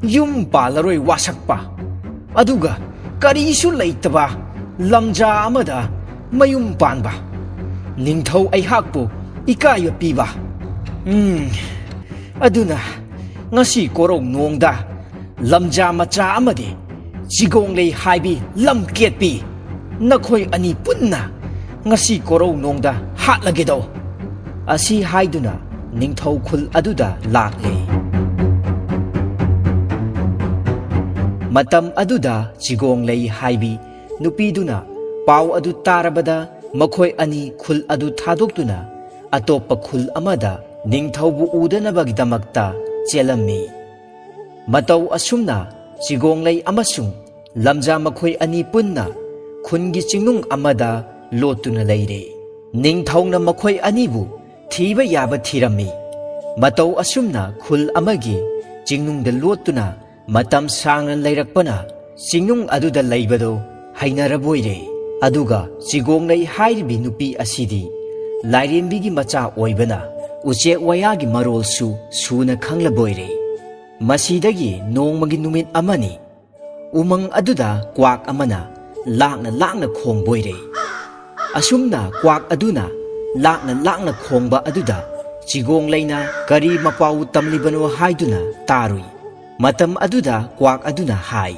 ꯌꯨꯝ ꯄꯥꯜꯂꯔꯣꯏ ꯋꯥꯁꯛꯄ, ꯑꯗꯨꯒ ꯀꯔꯤꯁꯨ ꯂꯩꯇꯕ ꯂꯝꯖꯥ ꯑꯃꯗ ꯃꯌꯨꯝ ꯄꯥꯟꯕ, ꯅꯤꯡꯊꯧ ꯑꯩꯍꯥꯛꯄꯨ ꯏꯀꯥꯏꯕ ꯄꯤꯕ꯫ ꯎꯝ, ꯑꯗꯨꯅ ꯉꯁꯤ ꯀꯣꯔꯧ ꯅꯣꯡꯗ ꯂꯝꯖꯥ ꯃꯆꯥ ꯑꯃꯗꯤ ꯆꯤꯒꯣꯡꯂꯩ ꯍꯥꯏꯕꯤ ꯂꯝꯀꯦꯠꯄꯤ, ꯅꯈꯣꯏ ꯑꯅꯤ ꯄꯨꯟꯅ ꯉꯁꯤ ꯀꯣꯔꯧ ꯅꯣꯡꯗ ꯍꯥꯠꯂꯒꯦꯗꯧ" ꯑꯁꯤ ꯍꯥꯏꯗꯨꯅ ꯅꯤꯡꯊꯧ ꯈꯨꯜ ꯑꯗꯨꯗ ꯂꯥꯛꯂꯦ꯫ ꯃꯇꯝ ꯑꯗꯨꯗ ꯆꯤꯒꯣꯡꯂꯩ ꯍꯥꯏꯕꯤ ꯅꯨꯄꯤꯗꯨꯅ ꯄꯥꯎ ꯑꯗꯨ ꯇꯥꯔꯕꯗ ꯃꯈꯣꯏ ꯑꯅꯤ ꯈꯨꯜ ꯑꯗꯨ ꯊꯥꯗꯣꯛꯇꯨꯅ ꯑꯇꯣꯞꯄ ꯈꯨꯜ ꯑꯃꯗ ꯅꯤꯡꯊꯧꯕꯨ ꯎꯗꯅꯕꯒꯤꯗꯃꯛꯇ ꯆꯦꯜꯂꯝꯃꯤ꯫ ꯃꯇꯧ ꯑꯁꯨꯝꯅ ꯆꯤꯒꯣꯡꯂꯩ ꯑꯃꯁꯨꯡ ꯂꯝꯖꯥ ꯃꯈꯣꯏ ꯑꯅꯤ ꯄꯨꯟꯅ ꯈꯨꯟꯒꯤ ꯆꯤꯡꯅꯨꯡ ꯑꯃꯗ ꯂꯣꯠꯇꯨꯅ ꯂꯩꯔꯦ꯫ ꯅꯤꯡꯊꯧꯅ ꯃꯈꯣꯏ ꯑꯅꯤꯕꯨ ꯊꯤꯕ ꯌꯥꯕ ꯊꯤꯔꯝꯃꯤ꯫ ꯃꯇꯧ ꯑꯁꯨꯝꯅ ꯈꯨꯜ ꯑꯃꯒꯤ ꯆꯤꯡꯅꯨꯡꯗ ꯂꯣꯠꯇꯨꯅ ꯃꯇꯝ ꯁꯥꯡꯅ ꯂꯩꯔꯛꯄꯅ ꯆꯤꯡꯅꯨꯡ ꯑꯗꯨꯗ ꯂꯩꯕꯗꯨ ꯍꯩꯅꯔꯕꯣꯏꯔꯦ꯫ ꯑꯗꯨꯒ ꯆꯤꯒꯣꯡꯂꯩ ꯍꯥꯏꯔꯤꯕꯤ ꯅꯨꯄꯤ ꯑꯁꯤꯗꯤ ꯂꯥꯏꯔꯦꯝꯕꯤꯒꯤ ꯃꯆꯥ ꯑꯣꯏꯕꯅ ꯎꯆꯦꯛ ꯋꯥꯌꯥꯒꯤ ꯃꯔꯣꯜꯁꯨ ꯁꯨꯅ ꯈꯪꯂꯕꯣꯏꯔꯦ꯫ ꯃꯁꯤꯗꯒꯤ ꯅꯣꯡꯃꯒꯤ ꯅꯨꯃꯤꯠ ꯑꯃꯅꯤ꯫ ꯎꯃꯪ ꯑꯗꯨꯗ ꯀ꯭ꯋꯥꯛ ꯑꯃꯅ ꯂꯥꯛꯅ ꯂꯥꯛꯅ ꯈꯣꯡꯕꯣꯏꯔꯦ꯫ ꯑꯁꯨꯝꯅ ꯀ꯭ꯋꯥꯛ ꯑꯗꯨꯅ ꯂꯥꯛꯅ ꯂꯥꯛꯅ ꯈꯣꯡꯕ ꯑꯗꯨꯗ ꯆꯤꯒꯣꯡꯂꯩꯅ ꯀꯔꯤ ꯃꯄꯥꯎ ꯇꯝꯂꯤꯕꯅꯣ ꯍꯥꯏꯗꯨꯅ ꯇꯥꯔꯨꯏ꯫ ꯃꯇꯝ ꯑꯗꯨꯗ ꯀ꯭ꯋꯥꯛ ꯑꯗꯨꯅ ꯍꯥꯏ,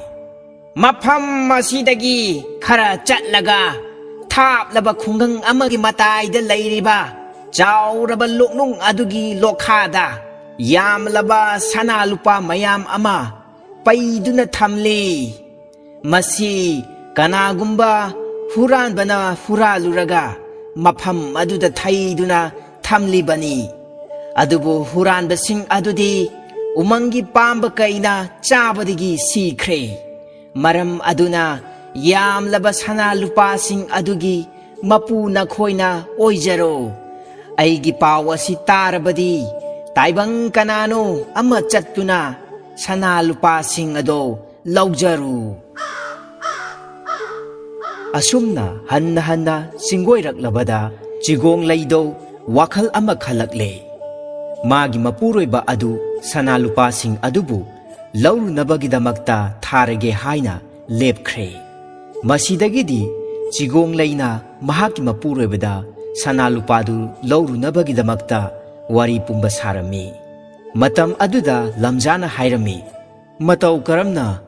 "ꯃꯐꯝ ꯑꯁꯤꯗꯒꯤ ꯈꯔ ꯆꯠꯂꯒ ꯊꯥꯞꯂꯕ ꯈꯨꯡꯒꯪ ꯑꯃꯒꯤ ꯃꯇꯥꯏꯗ ꯂꯩꯔꯤꯕ ꯆꯥꯎꯔꯕ ꯂꯣꯛꯅꯨꯡ ꯑꯗꯨꯒꯤ ꯂꯣꯛꯈꯥꯗ ꯌꯥꯝꯂꯕ ꯁꯅꯥ ꯂꯨꯄꯥ ꯃꯌꯥꯝ ꯑꯃ ꯄꯩꯗꯨꯅ ꯊꯝꯂꯤ꯫ ꯃꯁꯤ ꯀꯅꯥꯒꯨꯝꯕ ꯍꯨꯔꯥꯟꯕꯅ ꯍꯨꯔꯥꯜꯂꯨꯔꯒ ꯃꯐꯝ ꯑꯗꯨꯗ ꯊꯩꯗꯨꯅ ꯊꯝꯂꯤꯕꯅꯤ꯫ ꯑꯗꯨꯕꯨ ꯍꯨꯔꯥꯟꯕꯁꯤꯡ ꯑꯗꯨꯗꯤ ꯎꯃꯪꯒꯤ ꯄꯥꯝꯕ ꯀꯩꯅ ꯆꯥꯕꯗꯒꯤ ꯁꯤꯈ꯭ꯔꯦ꯫ ꯃꯔꯝ ꯑꯗꯨꯅ ꯌꯥꯝꯂꯕ ꯁꯅꯥ ꯂꯨꯄꯥꯁꯤꯡ ꯑꯗꯨꯒꯤ ꯃꯄꯨ ꯅꯈꯣꯏꯅ ꯑꯣꯏꯖꯔꯣ꯫ ꯑꯩꯒꯤ ꯄꯥꯎ ꯑꯁꯤ ꯇꯥꯔꯕꯗꯤ ꯇꯥꯏꯕꯪ ꯀꯅꯥꯅꯣ ꯑꯃ ꯆꯠꯇꯨꯅ ꯁꯅꯥ ꯂꯨꯄꯥꯁꯤꯡ ꯑꯗꯣ ꯂꯧꯖꯔꯨ꯫ ꯑꯁꯨꯝꯅ ꯍꯟꯅ ꯍꯟꯅ ꯆꯤꯡꯒꯣꯏꯔꯛꯂꯕꯗ ꯆꯤꯒꯣꯡ ꯂꯩꯗꯧ ꯋꯥꯈꯜ ꯑꯃ ꯈꯜꯂꯛꯂꯦ꯫ ꯃꯥꯒꯤ ꯃꯄꯨꯔꯣꯏꯕ ꯑꯗꯨ ꯁꯅꯥ ꯂꯨꯄꯥꯁꯤꯡ ꯑꯗꯨꯕꯨ ꯂꯧꯔꯨꯅꯕꯒꯤꯗꯃꯛꯇ ꯊꯥꯔꯒꯦ ꯍꯥꯏꯅ ꯂꯦꯞꯈ꯭ꯔꯦ꯫ ꯃꯁꯤꯗꯒꯤꯗꯤ ꯆꯤꯒꯣꯡ ꯂꯩꯅ ꯃꯍꯥꯛꯀꯤ ꯃꯄꯨꯔꯣꯏꯕꯗ ꯁꯅꯥ ꯂꯨꯄꯥꯗꯨ ꯂꯧꯔꯨꯅꯕꯒꯤꯗꯃꯛꯇ ꯋꯥꯔꯤ ꯄꯨꯝꯕ ꯁꯥꯔꯝꯃꯤ꯫ ꯃꯇꯝ ꯑꯗꯨꯗ ꯂꯝꯖꯥꯅ ꯍꯥꯏꯔꯝꯃꯤ, "ꯃꯇꯧ ꯀꯔꯝꯅ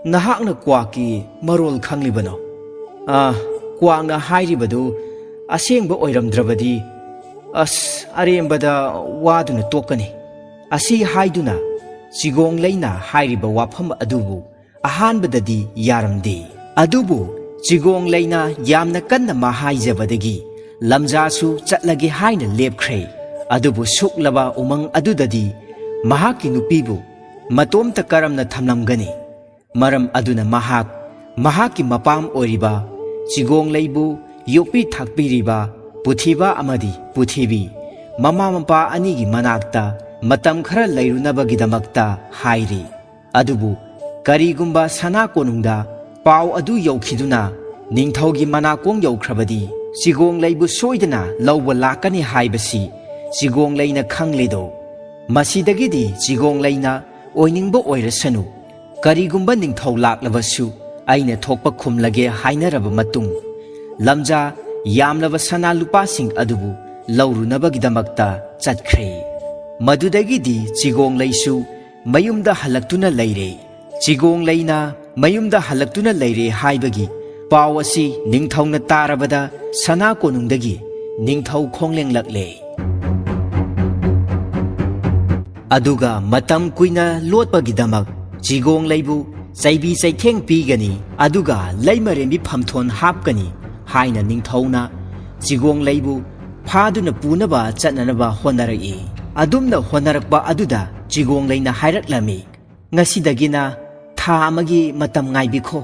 ꯅꯍꯥꯛꯅ ꯀ꯭ꯋꯥꯛꯀꯤ ꯃꯔꯣꯜ ꯈꯪꯂꯤꯕꯅꯣ? ꯑꯥ, ꯀ꯭ꯋꯥꯛꯅ ꯍꯥꯏꯔꯤꯕꯗꯨ ꯑꯁꯦꯡꯕ ꯑꯣꯏꯔꯝꯗ꯭ꯔꯕꯗꯤ, ꯑꯁ, ꯑꯔꯦꯝꯕꯗ ꯋꯥꯗꯨꯅ ꯇꯣꯛꯀꯅꯤ꯫" ꯑꯁꯤ ꯍꯥꯏꯗꯨꯅ ꯆꯤꯒꯣꯡ ꯂꯩꯅ ꯍꯥꯏꯔꯤꯕ ꯋꯥꯐꯝ ꯑꯗꯨꯕꯨ ꯑꯍꯥꯟꯕꯗꯗꯤ ꯌꯥꯔꯝꯗꯦ꯫ ꯑꯗꯨꯕꯨ ꯆꯤꯒꯣꯡ ꯂꯩꯅ ꯌꯥꯝꯅ ꯀꯟꯅ ꯃꯥ ꯍꯥꯏꯖꯕꯗꯒꯤ ꯂꯝꯖꯥꯁꯨ ꯆꯠꯂꯒꯦ ꯍꯥꯏꯅ ꯂꯦꯞꯈ꯭ꯔꯦ꯫ ꯑꯗꯨꯕꯨ ꯁꯨꯛꯂꯕ ꯎꯃꯪ ꯑꯗꯨꯗꯗꯤ ꯃꯍꯥꯛꯀꯤ ꯅꯨꯄꯤꯕꯨ ꯃꯇꯣꯝꯇ ꯀꯔꯝꯅ ꯊꯝꯂꯝꯒꯅꯤ? ꯃꯔꯝ ꯑꯗꯨꯅ ꯃꯍꯥꯛ ꯃꯍꯥꯛꯀꯤ ꯃꯄꯥꯝ ꯑꯣꯏꯔꯤꯕ ꯆꯤꯒꯣꯡ ꯂꯩꯕꯨ ꯌꯣꯛꯄꯤ ꯊꯥꯛꯄꯤꯔꯤꯕ ꯄꯨꯊꯤꯕ ꯑꯃꯗꯤ ꯄꯨꯊꯤꯕꯤ ꯃꯃꯥ ꯃꯄꯥ ꯑꯅꯤꯒꯤ ꯃꯅꯥꯛꯇ ꯃꯇꯝ ꯈꯔ ꯂꯩꯔꯨꯅꯕꯒꯤꯗꯃꯛꯇ ꯍꯥꯏꯔꯤ꯫ ꯑꯗꯨꯕꯨ ꯀꯔꯤꯒꯨꯝꯕ ꯁꯅꯥ ꯀꯣꯅꯨꯡꯗ ꯄꯥꯎ ꯑꯗꯨ ꯌꯧꯈꯤꯗꯨꯅ ꯅꯤꯡꯊꯧꯒꯤ ꯃꯅꯥꯀꯣꯡ ꯌꯧꯈ꯭ꯔꯕꯗꯤ ꯆꯤꯒꯣꯡ ꯂꯩꯕꯨ ꯁꯣꯏꯗꯅ ꯂꯧꯕ ꯂꯥꯛꯀꯅꯤ ꯍꯥꯏꯕꯁꯤ ꯆꯤꯒꯣꯡ ꯂꯩꯅ ꯈꯪꯂꯦꯗꯣ꯫ ꯃꯁꯤꯗꯒꯤꯗꯤ ꯆꯤꯒꯣꯡ ꯂꯩꯅ ꯑꯣꯏꯅꯤꯡꯕ ꯑꯣꯏꯔꯁꯅꯨ, ꯀꯔꯤꯒꯨꯝꯕ ꯅꯤꯡꯊꯧ ꯂꯥꯛꯂꯕꯁꯨ ꯑꯩꯅ ꯊꯣꯛꯄ ꯈꯨꯝꯂꯒꯦ ꯍꯥꯏꯅꯔꯕ ꯃꯇꯨꯡ, ꯂꯝꯖꯥ ꯌꯥꯝꯂꯕ ꯁꯅꯥ ꯂꯨꯄꯥꯁꯤꯡ ꯑꯗꯨꯕꯨ ꯂꯧꯔꯨꯅꯕꯒꯤꯗꯃꯛꯇ ꯆꯠꯈ꯭ꯔꯦ꯫ ꯃꯗꯨꯗꯒꯤꯗꯤ ꯆꯤꯒꯣꯡ ꯂꯩꯁꯨ ꯃꯌꯨꯝꯗ ꯍꯜꯂꯛꯇꯨꯅ ꯂꯩꯔꯦ꯫ ꯆꯤꯒꯣꯡ ꯂꯩꯅ ꯃꯌꯨꯝꯗ ꯍꯜꯂꯛꯇꯨꯅ ꯂꯩꯔꯦ ꯍꯥꯏꯕꯒꯤ ꯄꯥꯎ ꯑꯁꯤ ꯅꯤꯡꯊꯧꯅ ꯇꯥꯔꯕꯗ ꯁꯅꯥ ꯀꯣꯅꯨꯡꯗꯒꯤ ꯅꯤꯡꯊꯧ ꯈꯣꯡꯂꯦꯡꯂꯛꯂꯦ꯫ ꯑꯗꯨꯒ ꯃꯇꯝ ꯀꯨꯏꯅ ꯂꯣꯠꯄꯒꯤꯗꯃꯛ ꯆꯤꯒꯣꯡꯂꯩꯕꯨ ꯆꯩꯕꯤ ꯆꯩꯊꯦꯡ ꯄꯤꯒꯅꯤ, ꯑꯗꯨꯒ ꯂꯩꯃꯔꯦꯟꯕꯤ ꯐꯝꯊꯣꯟ ꯍꯥꯞꯀꯅꯤ ꯍꯥꯏꯅ ꯅꯤꯡꯊꯧꯅ ꯆꯤꯒꯣꯡꯂꯩꯕꯨ ꯐꯥꯗꯨꯅ ꯄꯨꯅꯕ ꯆꯠꯅꯅꯕ ꯍꯣꯠꯅꯔꯛꯏ꯫ ꯑꯗꯨꯝꯅ ꯍꯣꯠꯅꯔꯛꯄ ꯑꯗꯨꯗ ꯆꯤꯒꯣꯡꯂꯩꯅ ꯍꯥꯏꯔꯛꯂꯝꯃꯤ, "ꯉꯁꯤꯗꯒꯤꯅ ꯊꯥ ꯑꯃꯒꯤ ꯃꯇꯝ ꯉꯥꯏꯕꯤꯈꯣ꯫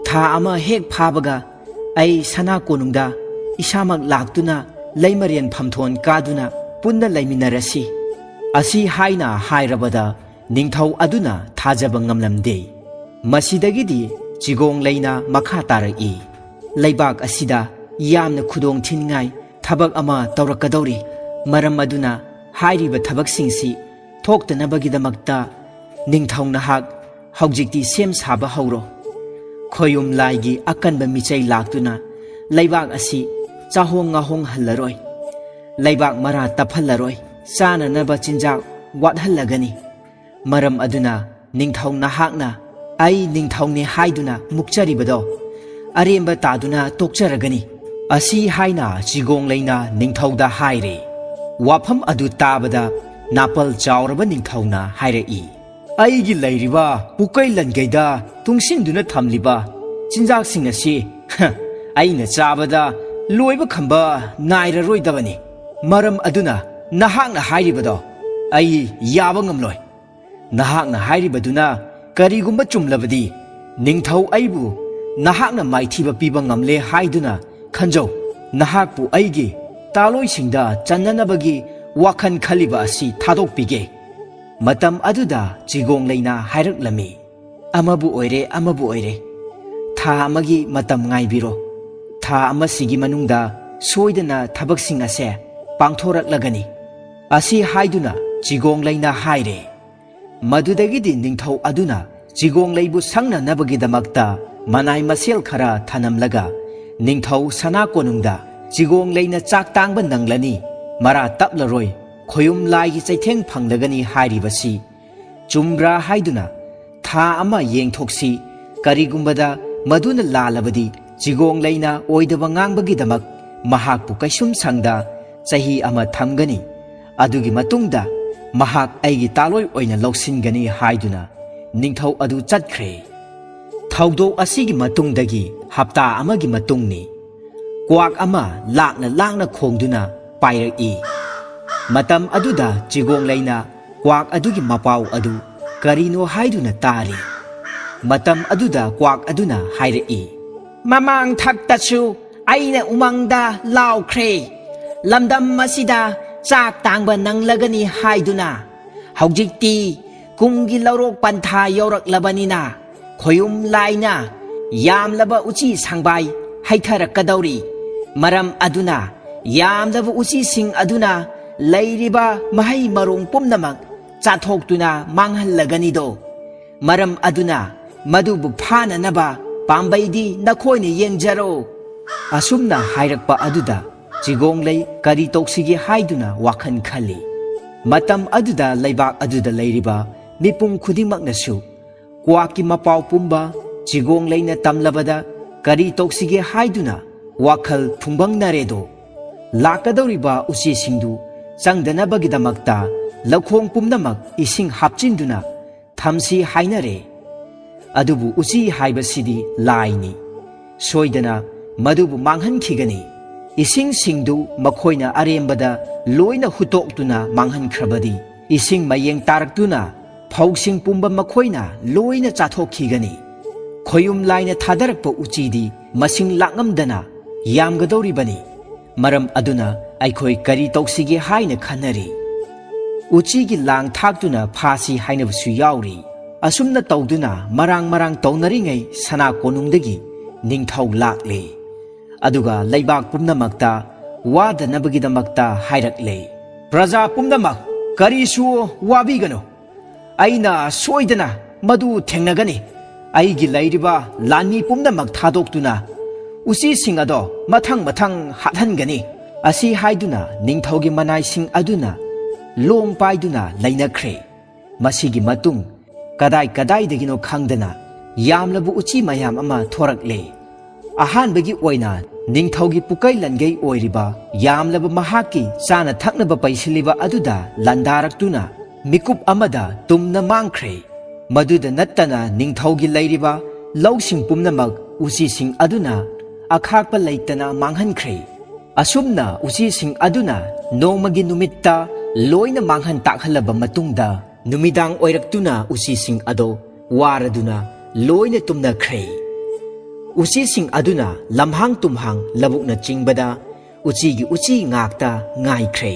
ꯊꯥ ꯑꯃ ꯍꯦꯛ ꯐꯥꯕꯒ ꯑꯩ ꯁꯅꯥ ꯀꯣꯅꯨꯡꯗ ꯏꯁꯥꯃꯛ ꯂꯥꯛꯇꯨꯅ ꯂꯩꯃꯔꯦꯟ ꯐꯝꯊꯣꯟ ꯀꯥꯗꯨꯅ ꯄꯨꯟꯅ ꯂꯩꯃꯤꯟꯅꯔꯁꯤ"꯫ ꯑꯁꯤ ꯍꯥꯏꯅ ꯍꯥꯏꯔꯕꯗ ꯅꯤꯡꯊꯧ ꯑꯗꯨꯅ ꯊꯥꯖꯕ ꯉꯝꯂꯝꯗꯦ꯫ ꯃꯁꯤꯗꯒꯤꯗꯤ ꯆꯤꯒꯣꯡꯂꯩꯅ ꯃꯈꯥ ꯇꯥꯔꯛꯏ, "ꯂꯩꯕꯥꯛ ꯑꯁꯤꯗ ꯌꯥꯝꯅ ꯈꯨꯗꯣꯡ ꯊꯤꯅꯤꯡꯉꯥꯏ ꯊꯕꯛ ꯑꯃ ꯇꯧꯔꯛꯀꯗꯧꯔꯤ꯫ ꯃꯔꯝ ꯑꯗꯨꯅ ꯍꯥꯏꯔꯤꯕ ꯊꯕꯛꯁꯤꯡꯁꯤ ꯊꯣꯛꯇꯅꯕꯒꯤꯗꯃꯛꯇ ꯅꯤꯡꯊꯧ ꯅꯍꯥꯛ ꯍꯧꯖꯤꯛꯇꯤ ꯁꯦꯝ ꯁꯥꯕ ꯍꯧꯔꯣ꯫ ꯈꯣꯌꯨꯝ ꯂꯥꯏꯒꯤ ꯑꯀꯟꯕ ꯃꯤꯆꯩ ꯂꯥꯛꯇꯨꯅ ꯂꯩꯕꯥꯛ ꯑꯁꯤ ꯆꯥꯍꯣꯡ ꯉꯥꯍꯣꯡꯍꯜꯂꯔꯣꯏ꯫ ꯂꯩꯕꯥꯛ ꯃꯔꯥ ꯇꯞꯍꯜꯂꯔꯣꯏ꯫ ꯆꯥꯅꯅꯕ ꯆꯤꯟꯖꯥꯛ ꯋꯥꯠꯍꯜꯂꯒꯅꯤ꯫ ꯃꯔꯝ ꯑꯗꯨꯅ ꯅꯤꯡꯊꯧ ꯅꯍꯥꯛꯅ ꯑꯩ ꯅꯤꯡꯊꯧꯅꯤ ꯍꯥꯏꯗꯨꯅ ꯃꯨꯛꯆꯔꯤꯕꯗꯣ ꯑꯔꯦꯝꯕ ꯇꯥꯗꯨꯅ ꯇꯣꯛꯆꯔꯒꯅꯤ"꯫ ꯑꯁꯤ ꯍꯥꯏꯅ ꯆꯤꯒꯣꯡꯂꯩꯅ ꯅꯤꯡꯊꯧꯗ ꯍꯥꯏꯔꯦ꯫ ꯋꯥꯐꯝ ꯑꯗꯨ ꯇꯥꯕꯗ ꯅꯥꯄꯜ ꯆꯥꯎꯔꯕ ꯅꯤꯡꯊꯧꯅ ꯍꯥꯏꯔꯛꯏ, "ꯑꯩꯒꯤ ꯂꯩꯔꯤꯕ ꯄꯨꯀꯩ ꯂꯟꯒꯩꯗ ꯇꯨꯡꯁꯤꯟꯗꯨꯅ ꯊꯝꯂꯤꯕ ꯆꯤꯟꯖꯥꯛꯁꯤꯡ ꯑꯁꯤ, ꯍ, ꯑꯩꯅ ꯆꯥꯕꯗ ꯂꯣꯏꯕ ꯈꯝꯕ ꯅꯥꯏꯔꯔꯣꯏꯗꯕꯅꯤ꯫ ꯃꯔꯝ ꯑꯗꯨꯅ ꯅꯍꯥꯛꯅ ꯍꯥꯏꯔꯤꯕꯗꯣ ꯑꯩ ꯌꯥꯕ ꯉꯝꯂꯣꯏ꯫ ꯅꯍꯥꯛꯅ ꯍꯥꯏꯔꯤꯕꯗꯨꯅ ꯀꯔꯤꯒꯨꯝꯕ ꯆꯨꯝꯂꯕꯗꯤ, ꯅꯤꯡꯊꯧ ꯑꯩꯕꯨ ꯅꯍꯥꯛꯅ ꯃꯥꯏꯊꯤꯕ ꯄꯤꯕ ꯉꯝꯂꯦ ꯍꯥꯏꯗꯨꯅ ꯈꯟꯖꯧ꯫ ꯅꯍꯥꯛꯄꯨ ꯑꯩꯒꯤ ꯇꯥꯂꯣꯏꯁꯤꯡꯗ ꯆꯟꯅꯅꯕꯒꯤ ꯋꯥꯈꯜ ꯈꯜꯂꯤꯕ ꯑꯁꯤ ꯊꯥꯗꯣꯛꯄꯤꯒꯦ"꯫ ꯃꯇꯝ ꯑꯗꯨꯗ ꯆꯤꯒꯣꯡꯂꯩꯅ ꯍꯥꯏꯔꯛꯂꯝꯃꯤ, "ꯑꯃꯕꯨ ꯑꯣꯏꯔꯦ, ꯑꯃꯕꯨ ꯑꯣꯏꯔꯦ, ꯊꯥ ꯑꯃꯒꯤ ꯃꯇꯝ ꯉꯥꯏꯕꯤꯔꯣ꯫ ꯊꯥ ꯑꯃꯁꯤꯒꯤ ꯃꯅꯨꯡꯗ ꯁꯣꯏꯗꯅ ꯊꯕꯛꯁꯤꯡ ꯑꯁꯦ ꯄꯥꯡꯊꯣꯔꯛꯂꯒꯅꯤ"꯫ ꯑꯁꯤ ꯍꯥꯏꯗꯨꯅ ꯆꯤꯒꯣꯡꯂꯩꯅ ꯍꯥꯏꯔꯦ꯫ ꯃꯗꯨꯗꯒꯤꯗꯤ ꯅꯤꯡꯊꯧ ꯑꯗꯨꯅ ꯆꯤꯒꯣꯡꯂꯩꯕꯨ ꯁꯪꯅꯅꯕꯒꯤꯗꯃꯛꯇ ꯃꯅꯥꯏ ꯃꯁꯦꯜ ꯈꯔ ꯊꯅꯝꯂꯒ, "ꯅꯤꯡꯊꯧ ꯁꯅꯥ ꯀꯣꯅꯨꯡꯗ ꯆꯤꯒꯣꯡꯂꯩꯅ ꯆꯥꯛ ꯇꯥꯡꯕ ꯅꯪꯂꯅꯤ, ꯃꯔꯥ ꯇꯞꯂꯔꯣꯏ, ꯈꯣꯌꯨꯝ ꯂꯥꯏꯒꯤ ꯆꯩꯊꯦꯡ ꯐꯪꯂꯒꯅꯤ ꯍꯥꯏꯔꯤꯕꯁꯤ ꯆꯨꯝꯕ꯭ꯔꯥ ꯍꯥꯏꯗꯨꯅ ꯊꯥ ꯑꯃ ꯌꯦꯡꯊꯣꯛꯁꯤ꯫ ꯀꯔꯤꯒꯨꯝꯕꯗ ꯃꯗꯨꯅ ꯂꯥꯜꯂꯕꯗꯤ, ꯆꯤꯒꯣꯡꯂꯩꯅ ꯑꯣꯏꯗꯕ ꯉꯥꯡꯕꯒꯤꯗꯃꯛ ꯃꯍꯥꯛꯄꯨ ꯀꯩꯁꯨꯝꯁꯪꯗ ꯆꯍꯤ ꯑꯃ ꯊꯝꯒꯅꯤ꯫ ꯑꯗꯨꯒꯤ ꯃꯇꯨꯡꯗ ꯃꯍꯥꯛ ꯑꯩꯒꯤ ꯇꯥꯂꯣꯏ ꯑꯣꯏꯅ ꯂꯧꯁꯤꯟꯒꯅꯤ" ꯍꯥꯏꯗꯨꯅ ꯅꯤꯡꯊꯧ ꯑꯗꯨ ꯆꯠꯈ꯭ꯔꯦ꯫ ꯊꯧꯗꯣꯛ ꯑꯁꯤꯒꯤ ꯃꯇꯨꯡꯗꯒꯤ ꯍꯞꯇꯥ ꯑꯃꯒꯤ ꯃꯇꯨꯡꯅꯤ꯫ ꯀ꯭ꯋꯥꯛ ꯑꯃ ꯂꯥꯛꯅ ꯂꯥꯛꯅ ꯈꯣꯡꯗꯨꯅ ꯄꯥꯏꯔꯛꯏ꯫ ꯃꯇꯝ ꯑꯗꯨꯗ ꯆꯤꯒꯣꯡꯂꯩꯅ ꯀ꯭ꯋꯥꯛ ꯑꯗꯨꯒꯤ ꯃꯄꯥꯎ ꯑꯗꯨ ꯀꯔꯤꯅꯣ ꯍꯥꯏꯗꯨꯅ ꯇꯥꯔꯤ꯫ ꯃꯇꯝ ꯑꯗꯨꯗ ꯀ꯭ꯋꯥꯛ ꯑꯗꯨꯅ ꯍꯥꯏꯔꯛꯏ, "ꯃꯃꯥꯡ ꯊꯛꯇꯁꯨ ꯑꯩꯅ ꯎꯃꯪꯗ ꯂꯥꯎꯈ꯭ꯔꯦ, ꯂꯝꯗꯝ ꯑꯁꯤꯗ ꯆꯥꯛ ꯇꯥꯡꯕ ꯅꯪꯂꯒꯅꯤ ꯍꯥꯏꯗꯨꯅ꯫ ꯍꯧꯖꯤꯛꯇꯤ ꯀꯨꯝꯒꯤ ꯂꯧꯔꯣꯛ ꯄꯟꯊꯥ ꯌꯧꯔꯛꯂꯕꯅꯤꯅ ꯈꯣꯌꯨꯝ ꯂꯥꯏꯅ ꯌꯥꯝꯂꯕ ꯎꯆꯤ ꯁꯪꯕꯥꯏ ꯍꯩꯊꯔꯛꯀꯗꯧꯔꯤ꯫ ꯃꯔꯝ ꯑꯗꯨꯅ ꯌꯥꯝꯂꯕ ꯎꯆꯤꯁꯤꯡ ꯑꯗꯨꯅ ꯂꯩꯔꯤꯕ ꯃꯍꯩ ꯃꯔꯣꯡ ꯄꯨꯝꯅꯃꯛ ꯆꯥꯊꯣꯛꯇꯨꯅ ꯃꯥꯡꯍꯜꯂꯒꯅꯤꯗꯣ꯫ ꯃꯔꯝ ꯑꯗꯨꯅ ꯃꯗꯨꯕꯨ ꯐꯥꯅꯅꯕ ꯄꯥꯝꯕꯩꯗꯤ ꯅꯈꯣꯏꯅ ꯌꯦꯡꯖꯔꯣ"꯫ ꯑꯁꯨꯝꯅ ꯍꯥꯏꯔꯛꯄ ꯑꯗꯨꯗ ꯆꯤꯒꯣꯡꯂꯩ ꯀꯔꯤ ꯇꯧꯁꯤꯒꯦ ꯍꯥꯏꯗꯨꯅ ꯋꯥꯈꯜ ꯈꯜꯂꯤ꯫ ꯃꯇꯝ ꯑꯗꯨꯗ ꯂꯩꯕꯥꯛ ꯑꯗꯨꯗ ꯂꯩꯔꯤꯕ ꯃꯤꯄꯨꯝ ꯈꯨꯗꯤꯡꯃꯛꯅꯁꯨ ꯀ꯭ꯋꯥꯛꯀꯤ ꯃꯄꯥꯎ ꯄꯨꯝꯕ ꯆꯤꯒꯣꯡꯂꯩꯅ ꯇꯝꯂꯕꯗ ꯀꯔꯤ ꯇꯧꯁꯤꯒꯦ ꯍꯥꯏꯗꯨꯅ ꯋꯥꯈꯜ ꯐꯨꯡꯕꯪꯅꯔꯦꯗꯣ꯫ ꯂꯥꯛꯀꯗꯧꯔꯤꯕ ꯎꯆꯤꯁꯤꯡꯗꯨ ꯆꯪꯗꯅꯕꯒꯤꯗꯃꯛꯇ ꯂꯧꯈꯣꯡ ꯄꯨꯝꯅꯃꯛ ꯏꯁꯤꯡ ꯍꯥꯞꯆꯤꯟꯗꯨꯅ ꯊꯝꯁꯤ ꯍꯥꯏꯅꯔꯦ꯫ ꯑꯗꯨꯕꯨ ꯎꯆꯤ ꯍꯥꯏꯕꯁꯤꯗꯤ ꯂꯥꯏꯅꯤ꯫ ꯁꯣꯏꯗꯅ ꯃꯗꯨꯕꯨ ꯃꯥꯡꯍꯟꯈꯤꯒꯅꯤ꯫ ꯏꯁꯤꯡꯁꯤꯡꯗꯨ ꯃꯈꯣꯏꯅ ꯑꯔꯦꯝꯕꯗ ꯂꯣꯏꯅ ꯍꯨꯠꯇꯣꯛꯇꯨꯅ ꯃꯥꯡꯍꯟꯈ꯭ꯔꯕꯗꯤ, ꯏꯁꯤꯡ ꯃꯌꯦꯡ ꯇꯥꯔꯛꯇꯨꯅ ꯐꯧꯁꯤꯡ ꯄꯨꯝꯕ ꯃꯈꯣꯏꯅ ꯂꯣꯏꯅ ꯆꯥꯊꯣꯛꯈꯤꯒꯅꯤ꯫ ꯈꯣꯌꯨꯝ ꯂꯥꯏꯅ ꯊꯥꯗꯔꯛꯄ ꯎꯆꯤꯗꯤ ꯃꯁꯤꯡ ꯂꯥꯛꯉꯝꯗꯅ ꯌꯥꯝꯒꯗꯧꯔꯤꯕꯅꯤ꯫ ꯃꯔꯝ ꯑꯗꯨꯅ ꯑꯩꯈꯣꯏ ꯀꯔꯤ ꯇꯧꯁꯤꯒꯦ ꯍꯥꯏꯅ ꯈꯟꯅꯔꯤ꯫ ꯎꯆꯤꯒꯤ ꯂꯥꯡ ꯊꯥꯛꯇꯨꯅ ꯐꯥꯁꯤ ꯍꯥꯏꯅꯕꯁꯨ ꯌꯥꯎꯔꯤ꯫ ꯑꯁꯨꯝꯅ ꯇꯧꯗꯨꯅ ꯃꯔꯥꯡ ꯃꯔꯥꯡ ꯇꯧꯅꯔꯤꯉꯩ ꯁꯅꯥ ꯀꯣꯅꯨꯡꯗꯒꯤ ꯅꯤꯡꯊꯧ ꯂꯥꯛꯂꯦ꯫ ꯑꯗꯨꯒ ꯂꯩꯕꯥꯛ ꯄꯨꯝꯅꯃꯛꯇ ꯋꯥꯗꯅꯕꯒꯤꯗꯃꯛꯇ ꯍꯥꯏꯔꯛꯂꯦ, "ꯄ꯭ꯔꯖꯥ ꯄꯨꯝꯅꯃꯛ ꯀꯔꯤꯁꯨ ꯋꯥꯕꯤꯒꯅꯨ꯫ ꯑꯩꯅ ꯁꯣꯏꯗꯅ ꯃꯗꯨ ꯊꯦꯡꯅꯒꯅꯤ꯫ ꯑꯩꯒꯤ ꯂꯩꯔꯤꯕ ꯂꯥꯟꯃꯤ ꯄꯨꯝꯅꯃꯛ ꯊꯥꯗꯣꯛꯇꯨꯅ ꯎꯆꯤꯁꯤꯡ ꯑꯗꯣ ꯃꯊꯪ ꯃꯊꯪ ꯍꯥꯠꯍꯟꯒꯅꯤ"꯫ ꯑꯁꯤ ꯍꯥꯏꯗꯨꯅ ꯅꯤꯡꯊꯧꯒꯤ ꯃꯅꯥꯏꯁꯤꯡ ꯑꯗꯨꯅ ꯂꯣꯡ ꯄꯥꯏꯗꯨꯅ ꯂꯩꯅꯈ꯭ꯔꯦ꯫ ꯃꯁꯤꯒꯤ ꯃꯇꯨꯡ ꯀꯗꯥꯏ ꯀꯗꯥꯏꯗꯒꯤꯅꯣ ꯈꯪꯗꯅ ꯌꯥꯝꯂꯕ ꯎꯆꯤ ꯃꯌꯥꯝ ꯑꯃ ꯊꯣꯔꯛꯂꯦ꯫ ꯑꯍꯥꯟꯕꯒꯤ ꯑꯣꯏꯅ ꯅꯤꯡꯊꯧꯒꯤ ꯄꯨꯀꯩ ꯂꯟꯒꯩ ꯑꯣꯏꯔꯤꯕ ꯌꯥꯝꯂꯕ ꯃꯍꯥꯛꯀꯤ ꯆꯥꯅ ꯊꯛꯅꯕ ꯄꯩꯁꯤꯜꯂꯤꯕ ꯑꯗꯨꯗ ꯂꯥꯟꯗꯥꯔꯛꯇꯨꯅ ꯃꯤꯀꯨꯞ ꯑꯃꯗ ꯇꯨꯝꯅ ꯃꯥꯡꯈ꯭ꯔꯦ꯫ ꯃꯗꯨꯗ ꯅꯠꯇꯅ ꯅꯤꯡꯊꯧꯒꯤ ꯂꯩꯔꯤꯕ ꯂꯧꯁꯤꯡ ꯄꯨꯝꯅꯃꯛ ꯎꯆꯤꯁꯤꯡ ꯑꯗꯨꯅ ꯑꯈꯥꯛꯄ ꯂꯩꯇꯅ ꯃꯥꯡꯍꯟꯈ꯭ꯔꯦ꯫ ꯑꯁꯨꯝꯅ ꯎꯆꯤꯁꯤꯡ ꯑꯗꯨꯅ ꯅꯣꯡꯃꯒꯤ ꯅꯨꯃꯤꯠꯇ ꯂꯣꯏꯅ ꯃꯥꯡꯍꯟ ꯇꯥꯛꯍꯜꯂꯕ ꯃꯇꯨꯡꯗ, ꯅꯨꯃꯤꯗꯥꯡ ꯑꯣꯏꯔꯛꯇꯨꯅ ꯎꯆꯤꯁꯤꯡ ꯑꯗꯣ ꯋꯥꯔꯗꯨꯅ ꯂꯣꯏꯅ ꯇꯨꯝꯅꯈ꯭ꯔꯦ꯫ ꯎꯆꯤꯁꯤꯡ ꯑꯗꯨꯅ ꯂꯝꯍꯥꯡ ꯇꯨꯝꯍꯥꯡ ꯂꯧꯕꯨꯛꯅ ꯆꯤꯡꯕꯗ ꯎꯆꯤꯒꯤ ꯎꯆꯤ ꯉꯥꯛꯇ ꯉꯥꯏꯈ꯭ꯔꯦ꯫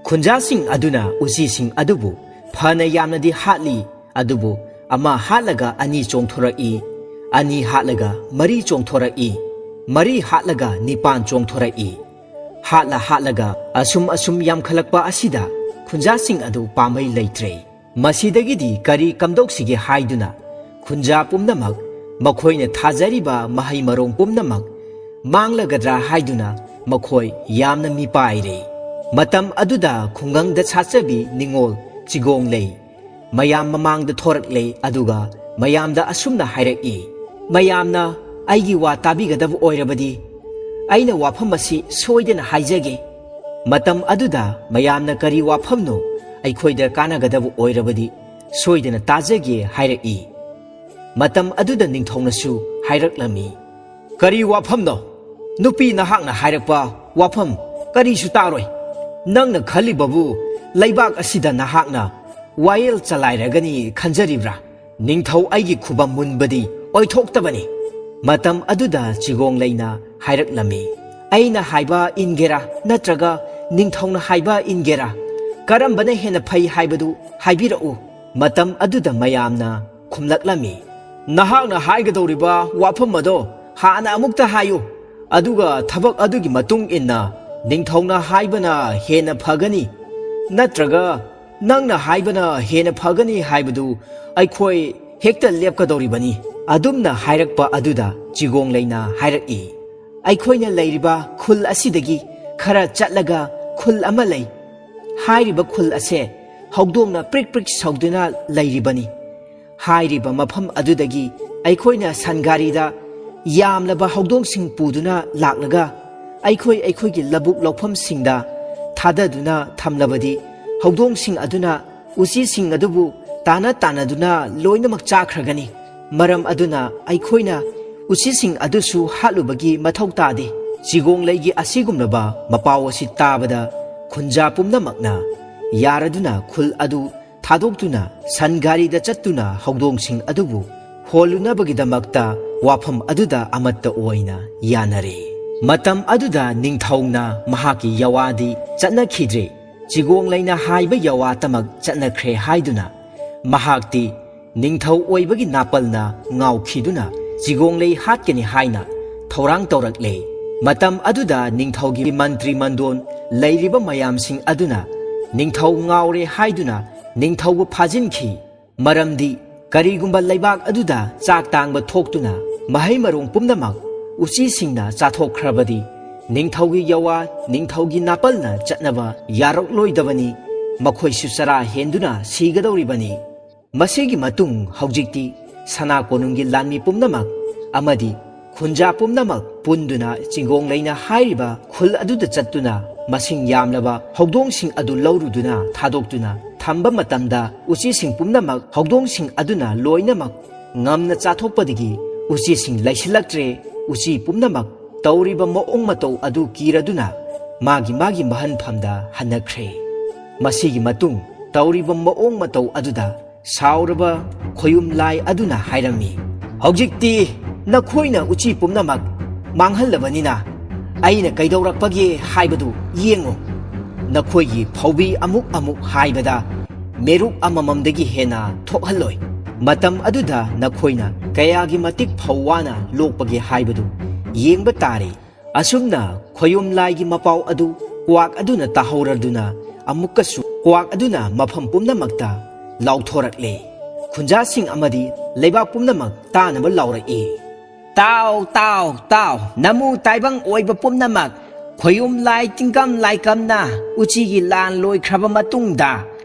ꯈꯨꯟꯖꯥꯁꯤꯡ ꯑꯗꯨꯅ ꯎꯆꯤꯁꯤꯡ ꯑꯗꯨꯕꯨ ꯐꯅ ꯌꯥꯝꯅꯗꯤ ꯍꯥꯠꯂꯤ, ꯑꯗꯨꯕꯨ ꯑꯃ ꯍꯥꯠꯂꯒ ꯑꯅꯤ ꯆꯣꯡꯊꯣꯔꯛꯏ, ꯑꯅꯤ ꯍꯥꯠꯂꯒ ꯃꯔꯤ ꯆꯣꯡꯊꯣꯔꯛꯏ, ꯃꯔꯤ ꯍꯥꯠꯂꯒ ꯅꯤꯄꯥꯟ ꯆꯣꯡꯊꯣꯔꯛꯏ꯫ ꯍꯥꯠꯂ ꯍꯥꯠꯂꯒ ꯑꯁꯨꯝ ꯑꯁꯨꯝ ꯌꯥꯝꯈꯠꯂꯛꯄ ꯑꯁꯤꯗ ꯈꯨꯟꯖꯥꯁꯤꯡ ꯑꯗꯨ ꯄꯥꯝꯕꯩ ꯂꯩꯇ꯭ꯔꯦ꯫ ꯃꯁꯤꯗꯒꯤꯗꯤ ꯀꯔꯤ ꯀꯝꯗꯧꯁꯤꯒꯦ ꯍꯥꯏꯗꯨꯅ ꯈꯨꯟꯖꯥ ꯄꯨꯝꯅꯃꯛ, ꯃꯈꯣꯏꯅ ꯊꯥꯖꯔꯤꯕ ꯃꯍꯩ ꯃꯔꯣꯡ ꯄꯨꯝꯅꯃꯛ ꯃꯥꯡꯂꯒꯗ꯭ꯔꯥ ꯍꯥꯏꯗꯨꯅ ꯃꯈꯣꯏ ꯌꯥꯝꯅ ꯃꯤꯄꯥꯏꯔꯦ꯫ ꯃꯇꯝ ꯑꯗꯨꯗ ꯈꯨꯡꯒꯪꯗ ꯁꯥꯠꯆꯕꯤ ꯅꯤꯉꯣꯜ ꯆꯤꯒꯣꯡꯂꯩ ꯃꯌꯥꯝ ꯃꯃꯥꯡꯗ ꯊꯣꯔꯛꯂꯦ, ꯑꯗꯨꯒ ꯃꯌꯥꯝꯗ ꯑꯁꯨꯝꯅ ꯍꯥꯏꯔꯛꯏ, "ꯃꯌꯥꯝꯅ ꯑꯩꯒꯤ ꯋꯥ ꯇꯥꯕꯤꯒꯗꯕ ꯑꯣꯏꯔꯕꯗꯤ ꯑꯩꯅ ꯋꯥꯐꯝ ꯑꯁꯤ ꯁꯣꯏꯗꯅ ꯍꯥꯏꯖꯒꯦ꯫ ꯃꯇꯝ ꯑꯗꯨꯗ ꯃꯌꯥꯝꯅ ꯀꯔꯤ ꯋꯥꯐꯝꯅꯣ ꯑꯩꯈꯣꯏꯗ ꯀꯥꯟꯅꯒꯗꯕ ꯑꯣꯏꯔꯕꯗꯤ ꯁꯣꯏꯗꯅ ꯇꯥꯖꯒꯦ" ꯍꯥꯏꯔꯛꯏ꯫ ꯃꯇꯝ ꯑꯗꯨꯗ ꯅꯤꯡꯊꯧꯅꯁꯨ ꯍꯥꯏꯔꯛꯂꯝꯃꯤ, "ꯀꯔꯤ ꯋꯥꯐꯝꯅꯣ? ꯅꯨꯄꯤ, ꯅꯍꯥꯛꯅ ꯍꯥꯏꯔꯛꯄ ꯋꯥꯐꯝ ꯀꯔꯤꯁꯨ ꯇꯥꯔꯣꯏ꯫ ꯅꯪꯅ ꯈꯜꯂꯤꯕꯕꯨ ꯂꯩꯕꯥꯛ ꯑꯁꯤꯗ ꯅꯍꯥꯛꯅ ꯋꯥꯌꯦꯜ ꯆꯂꯥꯏꯔꯒꯅꯤ ꯈꯟꯖꯔꯤꯕ꯭ꯔꯥ? ꯅꯤꯡꯊꯧ ꯑꯩꯒꯤ ꯈꯨꯕꯝ ꯃꯨꯟꯕꯗꯤ ꯑꯣꯏꯊꯣꯛꯇꯕꯅꯤ"꯫ ꯃꯇꯝ ꯑꯗꯨꯗ ꯆꯤꯒꯣꯡꯂꯩꯅ ꯍꯥꯏꯔꯛꯂꯝꯃꯤ, "ꯑꯩꯅ ꯍꯥꯏꯕ ꯏꯟꯒꯦꯔꯥ ꯅꯠꯇ꯭ꯔꯒ ꯅꯤꯡꯊꯧꯅ ꯍꯥꯏꯕ ꯏꯟꯒꯦꯔꯥ? ꯀꯔꯝꯕꯅ ꯍꯦꯟꯅ ꯐꯩ ꯍꯥꯏꯕꯗꯨ ꯍꯥꯏꯕꯤꯔꯛꯎ"꯫ ꯃꯇꯝ ꯑꯗꯨꯗ ꯃꯌꯥꯝꯅ ꯈꯨꯝꯂꯛꯂꯝꯃꯤ, "ꯅꯍꯥꯛꯅ ꯍꯥꯏꯒꯗꯧꯔꯤꯕ ꯋꯥꯐꯝ ꯑꯗꯣ ꯍꯥꯟꯅ ꯑꯃꯨꯛꯇ ꯍꯥꯏꯌꯨ, ꯑꯗꯨꯒ ꯊꯕꯛ ꯑꯗꯨꯒꯤ ꯃꯇꯨꯡ ꯏꯟꯅ ꯅꯤꯡꯊꯧꯅ ꯍꯥꯏꯕꯅ ꯍꯦꯟꯅ ꯐꯒꯅꯤ ꯅꯠꯇ꯭ꯔꯒ ꯅꯪꯅ ꯍꯥꯏꯕꯅ ꯍꯦꯟꯅ ꯐꯒꯅꯤ ꯍꯥꯏꯕꯗꯨ ꯑꯩꯈꯣꯏ ꯍꯦꯛꯇ ꯂꯦꯞꯀꯗꯧꯔꯤꯕꯅꯤ"꯫ ꯑꯗꯨꯝꯅ ꯍꯥꯏꯔꯛꯄ ꯑꯗꯨꯗ ꯆꯤꯒꯣꯡꯂꯩꯅ ꯍꯥꯏꯔꯛꯏ, "ꯑꯩꯈꯣꯏꯅ ꯂꯩꯔꯤꯕ ꯈꯨꯜ ꯑꯁꯤꯗꯒꯤ ꯈꯔ ꯆꯠꯂꯒ ꯈꯨꯜ ꯑꯃ ꯂꯩ꯫ ꯍꯥꯏꯔꯤꯕ ꯈꯨꯜ ꯑꯁꯦ ꯍꯧꯗꯣꯡꯅ ꯄ꯭ꯔꯤꯛ ꯄ꯭ꯔꯤꯛ ꯁꯧꯗꯨꯅ ꯂꯩꯔꯤꯕꯅꯤ꯫ ꯍꯥꯏꯔꯤꯕ ꯃꯐꯝ ꯑꯗꯨꯗꯒꯤ ꯑꯩꯈꯣꯏꯅ ꯁꯟ ꯒꯥꯔꯤꯗ ꯌꯥꯝꯂꯕ ꯍꯧꯗꯣꯡꯁꯤꯡ ꯄꯨꯗꯨꯅ ꯂꯥꯛꯂꯒ ꯑꯩꯈꯣꯏ ꯑꯩꯈꯣꯏꯒꯤ ꯂꯧꯕꯨꯛ ꯂꯧꯐꯝꯁꯤꯡꯗ ꯊꯥꯗꯗꯨꯅ ꯊꯝꯂꯕꯗꯤ, ꯍꯧꯗꯣꯡꯁꯤꯡ ꯑꯗꯨꯅ ꯎꯆꯤꯁꯤꯡ ꯑꯗꯨꯕꯨ ꯇꯥꯟꯅ ꯇꯥꯟꯅꯗꯨꯅ ꯂꯣꯏꯅꯃꯛ ꯆꯥꯈ꯭ꯔꯒꯅꯤ꯫ ꯃꯔꯝ ꯑꯗꯨꯅ ꯑꯩꯈꯣꯏꯅ ꯎꯆꯤꯁꯤꯡ ꯑꯗꯨꯁꯨ ꯍꯥꯠꯂꯨꯕꯒꯤ ꯃꯊꯧ ꯇꯥꯗꯦ꯫ ꯆꯤꯒꯣꯡꯂꯩꯒꯤ ꯑꯁꯤꯒꯨꯝꯂꯕ ꯃꯄꯥꯎ ꯑꯁꯤ ꯇꯥꯕꯗ, ꯈꯨꯟꯖꯥ ꯄꯨꯝꯅꯃꯛꯅ ꯌꯥꯔꯗꯨꯅ ꯈꯨꯜ ꯑꯗꯨ ꯊꯥꯗꯣꯛꯇꯨꯅ ꯁꯟ ꯒꯥꯔꯤꯗ ꯆꯠꯇꯨꯅ ꯍꯧꯗꯣꯡꯁꯤꯡ ꯑꯗꯨꯕꯨ ꯍꯣꯜꯂꯨꯅꯕꯒꯤꯗꯃꯛꯇ ꯋꯥꯐꯝ ꯑꯗꯨꯗ ꯑꯃꯠꯇ ꯑꯣꯏꯅ ꯌꯥꯅꯔꯦ꯫ ꯃꯇꯝ ꯑꯗꯨꯗ ꯅꯤꯡꯊꯧꯅ ꯃꯍꯥꯛꯀꯤ ꯌꯥꯋꯥꯗꯤ ꯆꯠꯅꯈꯤꯗ꯭ꯔꯦ꯫ ꯆꯤꯒꯣꯡꯂꯩꯅ ꯍꯥꯏꯕ ꯌꯥꯋꯥꯇꯃꯛ ꯆꯠꯅꯈ꯭ꯔꯦ ꯍꯥꯏꯗꯨꯅ ꯃꯍꯥꯛꯇꯤ ꯅꯤꯡꯊꯧ ꯑꯣꯏꯕꯒꯤ ꯅꯥꯄꯜꯅ ꯉꯥꯎꯈꯤꯗꯨꯅ ꯆꯤꯒꯣꯡꯂꯩ ꯍꯥꯠꯀꯅꯤ ꯍꯥꯏꯅ ꯊꯧꯔꯥꯡ ꯇꯧꯔꯛꯂꯦ꯫ ꯃꯇꯝ ꯑꯗꯨꯗ ꯅꯤꯡꯊꯧꯒꯤ ꯃꯟꯇ꯭ꯔꯤ ꯃꯟꯗꯣꯟ ꯂꯩꯔꯤꯕ ꯃꯌꯥꯝꯁꯤꯡ ꯑꯗꯨꯅ ꯅꯤꯡꯊꯧ ꯉꯥꯎꯔꯦ ꯍꯥꯏꯗꯨꯅ ꯅꯤꯡꯊꯧꯕꯨ ꯐꯥꯖꯤꯟꯈꯤ꯫ ꯃꯔꯝꯗꯤ ꯀꯔꯤꯒꯨꯝꯕ ꯂꯩꯕꯥꯛ ꯑꯗꯨꯗ ꯆꯥꯛ ꯇꯥꯡꯕ ꯊꯣꯛꯇꯨꯅ ꯃꯍꯩ ꯃꯔꯣꯡ ꯄꯨꯝꯅꯃꯛ ꯎꯆꯤꯁꯤꯡꯅ ꯆꯥꯊꯣꯛꯈ꯭ꯔꯕꯗꯤ, ꯅꯤꯡꯊꯧꯒꯤ ꯌꯥꯋꯥ ꯅꯤꯡꯊꯧꯒꯤ ꯅꯥꯄꯜꯅ ꯆꯠꯅꯕ ꯌꯥꯔꯛꯂꯣꯏꯗꯕꯅꯤ꯫ ꯃꯈꯣꯏꯁꯨ ꯆꯔꯥ ꯍꯦꯟꯗꯨꯅ ꯁꯤꯒꯗꯧꯔꯤꯕꯅꯤ꯫ ꯃꯁꯤꯒꯤ ꯃꯇꯨꯡ ꯍꯧꯖꯤꯛꯇꯤ ꯁꯅꯥ ꯀꯣꯅꯨꯡꯒꯤ ꯂꯥꯟꯃꯤ ꯄꯨꯝꯅꯃꯛ ꯑꯃꯗꯤ ꯈꯨꯟꯖꯥ ꯄꯨꯝꯅꯃꯛ ꯄꯨꯟꯗꯨꯅ ꯆꯤꯒꯣꯡꯂꯩꯅ ꯍꯥꯏꯔꯤꯕ ꯈꯨꯜ ꯑꯗꯨꯗ ꯆꯠꯇꯨꯅ ꯃꯁꯤꯡ ꯌꯥꯝꯂꯕ ꯍꯧꯗꯣꯡꯁꯤꯡ ꯑꯗꯨ ꯂꯧꯔꯨꯗꯨꯅ ꯊꯥꯗꯣꯛꯇꯨꯅ ꯊꯝꯕ ꯃꯇꯝꯗ, ꯎꯆꯤꯁꯤꯡ ꯄꯨꯝꯅꯃꯛ ꯍꯧꯗꯣꯡꯁꯤꯡ ꯑꯗꯨꯅ ꯂꯣꯏꯅꯃꯛ ꯉꯝꯅ ꯆꯥꯊꯣꯛꯄꯗꯒꯤ ꯎꯆꯤꯁꯤꯡ ꯂꯩꯁꯤꯜꯂꯛꯇ꯭ꯔꯦ꯫ ꯎꯆꯤ ꯄꯨꯝꯅꯃꯛ ꯇꯧꯔꯤꯕ ꯃꯑꯣꯡ ꯃꯇꯧ ꯑꯗꯨ ꯀꯤꯔꯗꯨꯅ ꯃꯥꯒꯤ ꯃꯥꯒꯤ ꯃꯍꯟꯐꯝꯗ ꯍꯟꯅꯈ꯭ꯔꯦ꯫ ꯃꯁꯤꯒꯤ ꯃꯇꯨꯡ ꯇꯧꯔꯤꯕ ꯃꯑꯣꯡ ꯃꯇꯧ ꯑꯗꯨꯗ ꯁꯥꯎꯔꯕ ꯈꯣꯌꯨꯝ ꯂꯥꯏ ꯑꯗꯨꯅ ꯍꯥꯏꯔꯝꯃꯤ, "ꯍꯧꯖꯤꯛꯇꯤ ꯅꯈꯣꯏꯅ ꯎꯆꯤ ꯄꯨꯝꯅꯃꯛ ꯃꯥꯡꯍꯜꯂꯕꯅꯤꯅ, ꯑꯩꯅ ꯀꯩꯗꯧꯔꯛꯄꯒꯦ ꯍꯥꯏꯕꯗꯨ ꯌꯦꯡꯉꯨ꯫ ꯅꯈꯣꯏꯒꯤ ꯐꯧꯕꯤ ꯑꯃꯨꯛ ꯑꯃꯨꯛ ꯍꯥꯏꯕꯗ ꯃꯦꯔꯨꯛ ꯑꯃꯃꯝꯗꯒꯤ ꯍꯦꯟꯅ ꯊꯣꯛꯍꯜꯂꯣꯏ꯫ ꯃꯇꯝ ꯑꯗꯨꯗ ꯅꯈꯣꯏꯅ ꯀꯌꯥꯒꯤ ꯃꯇꯤꯛ ꯐꯧ ꯋꯥꯅ ꯂꯣꯛꯄꯒꯦ ꯍꯥꯏꯕꯗꯨ ꯌꯦꯡꯕ ꯇꯥꯔꯦ"꯫ ꯑꯁꯨꯝꯅ ꯈꯣꯌꯨꯝ ꯂꯥꯏꯒꯤ ꯃꯄꯥꯎ ꯑꯗꯨ ꯀ꯭ꯋꯥꯛ ꯑꯗꯨꯅ ꯇꯥꯍꯧꯔꯗꯨꯅ ꯑꯃꯨꯛꯀꯁꯨ ꯀ꯭ꯋꯥꯛ ꯑꯗꯨꯅ ꯃꯐꯝ ꯄꯨꯝꯅꯃꯛꯇ ꯂꯥꯎꯊꯣꯔꯛꯂꯦ꯫ ꯈꯨꯟꯖꯥꯁꯤꯡ ꯑꯃꯗꯤ ꯂꯩꯕꯥꯛ ꯄꯨꯝꯅꯃꯛ ꯇꯥꯅꯕ ꯂꯥꯎꯔꯛꯏ, "ꯇꯥꯎ, ꯇꯥꯎ, ꯇꯥꯎ, ꯅꯃꯨ ꯇꯥꯏꯕꯪ ꯑꯣꯏꯕ ꯄꯨꯝꯅꯃꯛ, ꯈꯣꯌꯨꯝ ꯂꯥꯏ ꯇꯤꯡꯀꯝ ꯂꯥꯏꯀꯝꯅ ꯎꯆꯤꯒꯤ ꯂꯥꯟ ꯂꯣꯏꯈ꯭ꯔꯕ ꯃꯇꯨꯡꯗ,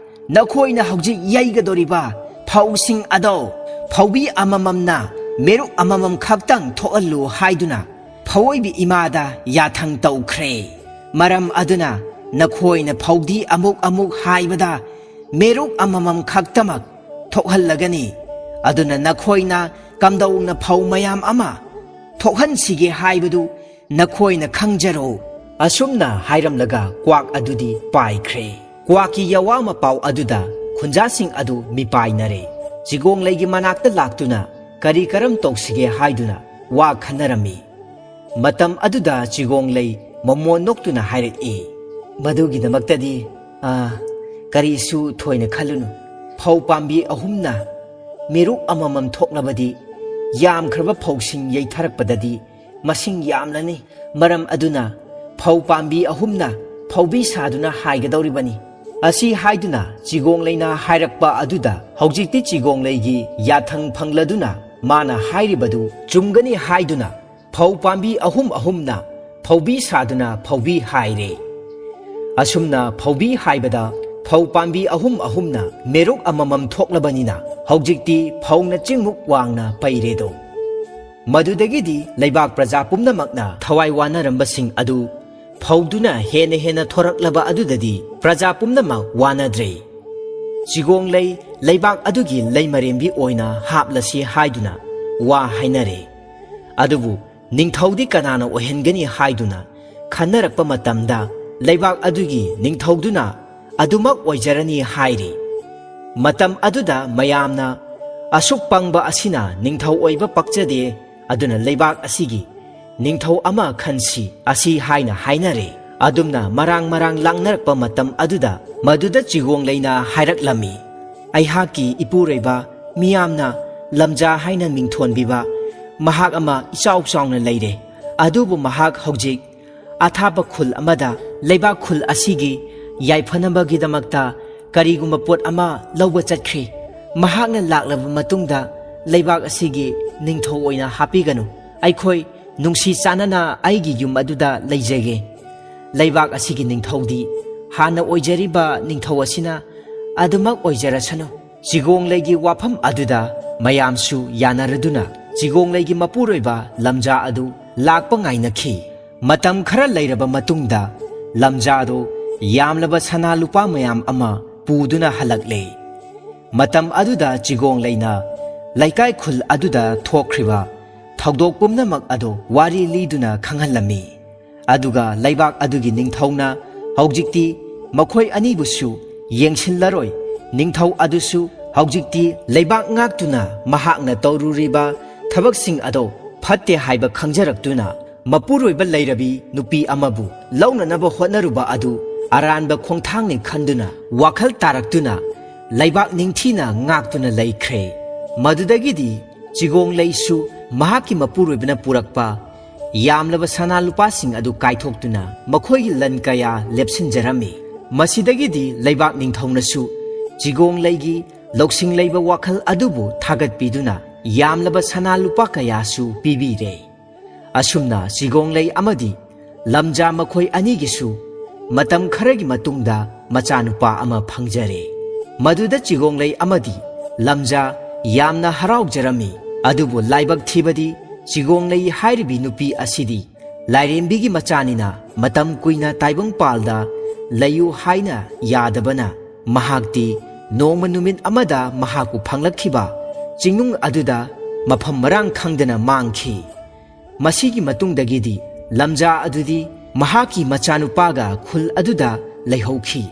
ꯅꯈꯣꯏꯅ ꯍꯧꯖꯤꯛ ꯌꯩꯒꯗꯧꯔꯤꯕ ꯐꯧꯁꯤꯡ ꯑꯗꯣ ꯐꯧꯕꯤ ꯑꯃꯃꯝꯅ ꯃꯦꯔꯨꯛ ꯑꯃꯃꯝ ꯈꯛꯇꯪ ꯊꯣꯛꯍꯜꯂꯨ ꯍꯥꯏꯗꯨꯅ ꯐꯧꯑꯣꯏꯕꯤ ꯏꯃꯥꯗ ꯌꯥꯊꯪ ꯇꯧꯈ꯭ꯔꯦ꯫ ꯃꯔꯝ ꯑꯗꯨꯅ ꯅꯈꯣꯏꯅ ꯐꯧꯗꯤ ꯑꯃꯨꯛ ꯑꯃꯨꯛ ꯍꯥꯏꯕꯗ ꯃꯦꯔꯨꯛ ꯑꯃꯃꯝ ꯈꯛꯇꯃꯛ ꯊꯣꯛꯍꯜꯂꯒꯅꯤ꯫ ꯑꯗꯨꯅ ꯅꯈꯣꯏꯅ ꯀꯝꯗꯧꯅ ꯐꯧ ꯃꯌꯥꯝ ꯑꯃ ꯊꯣꯛꯍꯟꯁꯤꯒꯦ ꯍꯥꯏꯕꯗꯨ ꯅꯈꯣꯏꯅ ꯈꯪꯖꯔꯣ꯫ ꯑꯁꯨꯝꯅ ꯍꯥꯏꯔꯝꯂꯒ ꯀ꯭ꯋꯥꯛ ꯑꯗꯨꯗꯤ ꯄꯥꯏꯈ꯭ꯔꯦ꯫ ꯀ꯭ꯋꯥꯛꯀꯤ ꯌꯋꯥ ꯃꯄꯥꯎ ꯑꯗꯨꯗ ꯈꯨꯟꯖꯥꯁꯤꯡ ꯑꯗꯨ ꯃꯤꯄꯥꯏꯅꯔꯦ꯫ ꯆꯤꯒꯣꯡꯂꯩꯒꯤ ꯃꯅꯥꯛꯇ ꯂꯥꯛꯇꯨꯅ ꯀꯔꯤ ꯀꯔꯝ ꯇꯧꯁꯤꯒꯦ ꯍꯥꯏꯗꯨꯅ ꯋꯥ ꯈꯟꯅꯔꯝꯃꯤ꯫ ꯃꯇꯝ ꯑꯗꯨꯗ ꯆꯤꯒꯣꯡꯂꯩ ꯃꯃꯣꯟ ꯅꯣꯛꯇꯨꯅ ꯍꯥꯏꯔꯛꯏ, "ꯃꯗꯨꯒꯤꯗꯃꯛꯇꯗꯤ, ꯑ, ꯀꯔꯤꯁꯨ ꯊꯣꯏꯅ ꯈꯜꯂꯨꯅꯨ꯫ ꯐꯧ ꯄꯥꯝꯕꯤ ꯑꯍꯨꯝꯅ ꯃꯦꯔꯨꯛ ꯑꯃꯃꯝ ꯊꯣꯛꯂꯕꯗꯤ ꯌꯥꯝꯈ꯭ꯔꯕ ꯐꯧꯁꯤꯡ ꯌꯩꯊꯔꯛꯄꯗꯗꯤ ꯃꯁꯤꯡ ꯌꯥꯝꯂꯅꯤ꯫ ꯃꯔꯝ ꯑꯗꯨꯅ ꯐꯧ ꯄꯥꯝꯕꯤ ꯑꯍꯨꯝꯅ ꯐꯧꯕꯤ ꯁꯥꯗꯨꯅ ꯍꯥꯏꯒꯗꯧꯔꯤꯕꯅꯤ"꯫ ꯑꯁꯤ ꯍꯥꯏꯗꯨꯅ ꯆꯤꯒꯣꯡꯂꯩꯅ ꯍꯥꯏꯔꯛꯄ ꯑꯗꯨꯗ ꯍꯧꯖꯤꯛꯇꯤ ꯆꯤꯒꯣꯡꯂꯩꯒꯤ ꯌꯥꯊꯪ ꯐꯪꯂꯗꯨꯅ ꯃꯥꯅ ꯍꯥꯏꯔꯤꯕꯗꯨ ꯆꯨꯝꯒꯅꯤ ꯍꯥꯏꯗꯨꯅ ꯐꯧ ꯄꯥꯝꯕꯤ ꯑꯍꯨꯝ ꯑꯍꯨꯝꯅ ꯐꯧꯕꯤ ꯁꯥꯗꯨꯅ ꯐꯧꯕꯤ ꯍꯥꯏꯔꯦ꯫ ꯑꯁꯨꯝꯅ ꯐꯧꯕꯤ ꯍꯥꯏꯕꯗ ꯐꯧ ꯄꯥꯝꯕꯤ ꯑꯍꯨꯝ ꯑꯍꯨꯝꯅ ꯃꯦꯔꯨꯛ ꯑꯃꯃꯝ ꯊꯣꯛꯂꯕꯅꯤꯅ ꯍꯧꯖꯤꯛꯇꯤ ꯐꯧꯅ ꯆꯤꯡꯃꯨꯛ ꯋꯥꯡꯅ ꯄꯩꯔꯦꯗꯣ꯫ ꯃꯗꯨꯗꯒꯤꯗꯤ ꯂꯩꯕꯥꯛ ꯄ꯭ꯔꯖꯥ ꯄꯨꯝꯅꯃꯛꯅ ꯊꯋꯥꯏ ꯋꯥꯅꯔꯝꯕꯁꯤꯡ ꯑꯗꯨ ꯐꯧꯗꯨꯅ ꯍꯦꯟꯅ ꯍꯦꯟꯅ ꯊꯣꯔꯛꯂꯕ ꯑꯗꯨꯗꯗꯤ ꯄ꯭ꯔꯖꯥ ꯄꯨꯝꯅꯃꯛ ꯋꯥꯅꯗ꯭ꯔꯦ꯫ ꯆꯤꯒꯣꯡꯂꯩ ꯂꯩꯕꯥꯛ ꯑꯗꯨꯒꯤ ꯂꯩꯃꯔꯦꯝꯕꯤ ꯑꯣꯏꯅ ꯍꯥꯞꯂꯁꯤ ꯍꯥꯏꯗꯨꯅ ꯋꯥ ꯍꯥꯏꯅꯔꯦ꯫ ꯑꯗꯨꯕꯨ ꯅꯤꯡꯊꯧꯗꯤ ꯀꯅꯥꯅ ꯑꯣꯏꯍꯟꯒꯅꯤ ꯍꯥꯏꯗꯨꯅ ꯈꯟꯅꯔꯛꯄ ꯃꯇꯝꯗ ꯂꯩꯕꯥꯛ ꯑꯗꯨꯒꯤ ꯅꯤꯡꯊꯧꯗꯨꯅ ꯑꯗꯨꯃꯛ ꯑꯣꯏꯖꯔꯅꯤ ꯍꯥꯏꯔꯤ꯫ ꯃꯇꯝ ꯑꯗꯨꯗ ꯃꯌꯥꯝꯅ, "ꯑꯁꯨꯛ ꯄꯪꯕ ꯑꯁꯤꯅ ꯅꯤꯡꯊꯧ ꯑꯣꯏꯕ ꯄꯛꯆꯗꯦ, ꯑꯗꯨꯅ ꯂꯩꯕꯥꯛ ꯑꯁꯤꯒꯤ ꯅꯤꯡꯊꯧ ꯑꯃ ꯈꯟꯁꯤ" ꯑꯁꯤ ꯍꯥꯏꯅ ꯍꯥꯏꯅꯔꯦ꯫ ꯑꯗꯨꯝꯅ ꯃꯔꯥꯡ ꯃꯔꯥꯡ ꯂꯥꯡꯅꯔꯛꯄ ꯃꯇꯝ ꯑꯗꯨꯗ ꯃꯗꯨꯗ ꯆꯤꯒꯣꯡꯂꯩꯅ ꯍꯥꯏꯔꯛꯂꯝꯃꯤ, "ꯑꯩꯍꯥꯛꯀꯤ ꯏꯄꯨꯔꯣꯏꯕ ꯃꯤꯌꯥꯝꯅ ꯂꯝꯖꯥ ꯍꯥꯏꯅ ꯃꯤꯡꯊꯣꯟꯕꯤꯕ ꯃꯍꯥꯛ ꯑꯃ ꯏꯆꯥꯎ ꯆꯥꯎꯅ ꯂꯩꯔꯦ꯫ ꯑꯗꯨꯕꯨ ꯃꯍꯥꯛ ꯍꯧꯖꯤꯛ ꯑꯊꯥꯞꯄ ꯈꯨꯜ ꯑꯃꯗ ꯂꯩꯕꯥꯛ ꯈꯨꯜ ꯑꯁꯤꯒꯤ ꯌꯥꯏꯐꯅꯕꯒꯤꯗꯃꯛꯇ ꯀꯔꯤꯒꯨꯝꯕ ꯄꯣꯠ ꯑꯃ ꯂꯧꯕ ꯆꯠꯈ꯭ꯔꯦ꯫ ꯃꯍꯥꯛꯅ ꯂꯥꯛꯂꯕ ꯃꯇꯨꯡꯗ ꯂꯩꯕꯥꯛ ꯑꯁꯤꯒꯤ ꯅꯤꯡꯊꯧ ꯑꯣꯏꯅ ꯍꯥꯞꯄꯤꯒꯅꯨ꯫ ꯑꯩꯈꯣꯏ ꯅꯨꯡꯁꯤ ꯆꯥꯟꯅꯅ ꯑꯩꯒꯤ ꯌꯨꯝ ꯑꯗꯨꯗ ꯂꯩꯖꯒꯦ꯫ ꯂꯩꯕꯥꯛ ꯑꯁꯤꯒꯤ ꯅꯤꯡꯊꯧꯗꯤ ꯍꯥꯟꯅ ꯑꯣꯏꯖꯔꯤꯕ ꯅꯤꯡꯊꯧ ꯑꯁꯤꯅ ꯑꯗꯨꯃꯛ ꯑꯣꯏꯖꯔꯁꯅꯨ"꯫ ꯆꯤꯒꯣꯡꯂꯩꯒꯤ ꯋꯥꯐꯝ ꯑꯗꯨꯗ ꯃꯌꯥꯝꯁꯨ ꯌꯥꯅꯔꯗꯨꯅ ꯆꯤꯒꯣꯡꯂꯩꯒꯤ ꯃꯄꯨꯔꯣꯏꯕ ꯂꯝꯖꯥ ꯑꯗꯨ ꯂꯥꯛꯄ ꯉꯥꯏꯅꯈꯤ꯫ ꯃꯇꯝ ꯈꯔ ꯂꯩꯔꯕ ꯃꯇꯨꯡꯗ ꯂꯝꯖꯥꯗꯨ ꯌꯥꯝꯂꯕ ꯁꯅꯥ ꯂꯨꯄꯥ ꯃꯌꯥꯝ ꯑꯃ ꯄꯨꯗꯨꯅ ꯍꯜꯂꯛꯂꯦ꯫ ꯃꯇꯝ ꯑꯗꯨꯗ ꯆꯤꯒꯣꯡꯂꯩꯅ ꯂꯩꯀꯥꯏ ꯈꯨꯜ ꯑꯗꯨꯗ ꯊꯣꯛꯈ꯭ꯔꯤꯕ ꯊꯧꯗꯣꯛ ꯄꯨꯝꯅꯃꯛ ꯑꯗꯨ ꯋꯥꯔꯤ ꯂꯤꯗꯨꯅ ꯈꯪꯍꯜꯂꯝꯃꯤ꯫ ꯑꯗꯨꯒ ꯂꯩꯕꯥꯛ ꯑꯗꯨꯒꯤ ꯅꯤꯡꯊꯧꯅ ꯍꯧꯖꯤꯛꯇꯤ ꯃꯈꯣꯏ ꯑꯅꯤꯕꯨꯁꯨ ꯌꯦꯡꯁꯤꯜꯂꯔꯣꯏ꯫ ꯅꯤꯡꯊꯧ ꯑꯗꯨꯁꯨ ꯍꯧꯖꯤꯛꯇꯤ ꯂꯩꯕꯥꯛ ꯉꯥꯛꯇꯨꯅ ꯃꯍꯥꯛꯅ ꯇꯧꯔꯨꯔꯤꯕ ꯊꯕꯛꯁꯤꯡ ꯑꯗꯨ ꯐꯠꯇꯦ ꯍꯥꯏꯕ ꯈꯪꯖꯔꯛꯇꯨꯅ, ꯃꯄꯨꯔꯣꯏꯕ ꯂꯩꯔꯕꯤ ꯅꯨꯄꯤ ꯑꯃꯕꯨ ꯂꯧꯅꯅꯕ ꯍꯣꯠꯅꯔꯨꯕ ꯑꯗꯨ ꯑꯔꯥꯟꯕ ꯈꯣꯡꯊꯥꯡꯅꯤ ꯈꯟꯗꯨꯅ, ꯋꯥꯈꯜ ꯇꯥꯔꯛꯇꯨꯅ ꯂꯩꯕꯥꯛ ꯅꯤꯡꯊꯤꯅ ꯉꯥꯛꯇꯨꯅ ꯂꯩꯈ꯭ꯔꯦ꯫ ꯃꯗꯨꯗꯒꯤꯗꯤ ꯆꯤꯒꯣꯡꯂꯩꯁꯨ ꯃꯍꯥꯛꯀꯤ ꯃꯄꯨꯔꯣꯏꯕꯅ ꯄꯨꯔꯛꯄ ꯌꯥꯝꯂꯕ ꯁꯅꯥ ꯂꯨꯄꯥꯁꯤꯡ ꯑꯗꯨ ꯀꯥꯏꯊꯣꯛꯇꯨꯅ ꯃꯈꯣꯏꯒꯤ ꯂꯟ ꯀꯌꯥ ꯂꯦꯞꯁꯤꯟꯖꯔꯝꯃꯤ꯫ ꯃꯁꯤꯗꯒꯤꯗꯤ ꯂꯩꯕꯥꯛ ꯅꯤꯡꯊꯧꯅꯁꯨ ꯆꯤꯒꯣꯡꯂꯩꯒꯤ ꯂꯧꯁꯤꯡ ꯂꯩꯕ ꯋꯥꯈꯜ ꯑꯗꯨꯕꯨ ꯊꯥꯒꯠꯄꯤꯗꯨꯅ ꯌꯥꯝꯂꯕ ꯁꯅꯥ ꯂꯨꯄꯥ ꯀꯌꯥꯁꯨ ꯄꯤꯕꯤꯔꯦ꯫ ꯑꯁꯨꯝꯅ ꯆꯤꯒꯣꯡꯂꯩ ꯑꯃꯗꯤ ꯂꯝꯖꯥ ꯃꯈꯣꯏ ꯑꯅꯤꯒꯤꯁꯨ ꯃꯇꯝ ꯈꯔꯒꯤ ꯃꯇꯨꯡꯗ ꯃꯆꯥꯅꯨꯄꯥ ꯑꯃ ꯐꯪꯖꯔꯦ꯫ ꯃꯗꯨꯗ ꯆꯤꯒꯣꯡꯂꯩ ꯑꯃꯗꯤ ꯂꯝꯖꯥ ꯌꯥꯝꯅ ꯍꯔꯥꯎꯖꯔꯝꯃꯤ꯫ ꯑꯗꯨꯕꯨ ꯂꯥꯏꯕꯛ ꯊꯤꯕꯗꯤ ꯆꯤꯒꯣꯡꯂꯩ ꯍꯥꯏꯔꯤꯕꯤ ꯅꯨꯄꯤ ꯑꯁꯤꯗꯤ ꯂꯥꯏꯔꯦꯝꯕꯤꯒꯤ ꯃꯆꯥꯅꯤꯅ ꯃꯇꯝ ꯀꯨꯏꯅ ꯇꯥꯏꯕꯪꯄꯥꯜꯗ ꯂꯩꯌꯨ ꯍꯥꯏꯅ ꯌꯥꯗꯕꯅ, ꯃꯍꯥꯛꯇꯤ ꯅꯣꯡꯃ ꯅꯨꯃꯤꯠ ꯑꯃꯗ ꯃꯍꯥꯛꯄꯨ ꯐꯪꯂꯛꯈꯤꯕ ꯆꯤꯡꯅꯨꯡ ꯑꯗꯨꯗ ꯃꯐꯝ ꯃꯔꯥꯡ ꯈꯪꯗꯅ ꯃꯥꯡꯈꯤ꯫ ꯃꯁꯤꯒꯤ ꯃꯇꯨꯡꯗꯒꯤꯗꯤ ꯂꯝꯖꯥ ꯑꯗꯨꯗꯤ ꯃꯍꯥꯛꯀꯤ ꯃꯆꯥꯅꯨꯄꯥꯒ ꯈꯨꯜ ꯑꯗꯨꯗ ꯂꯩꯍꯧꯈꯤ꯫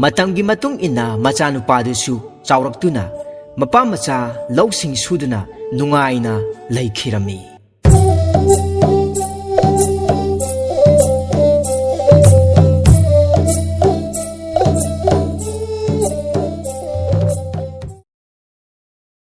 ꯃꯇꯝꯒꯤ ꯃꯇꯨꯡ ꯏꯟꯅ ꯃꯆꯥꯅꯨꯄꯥꯗꯨꯁꯨ ꯆꯥꯎꯔꯛꯇꯨꯅ ꯃꯄꯥ ꯃꯆꯥ ꯂꯧꯁꯤꯡ ꯁꯨꯗꯨꯅ ꯅꯨꯡꯉꯥꯏꯅ ꯂꯩꯈꯤꯔꯝꯃꯤ꯫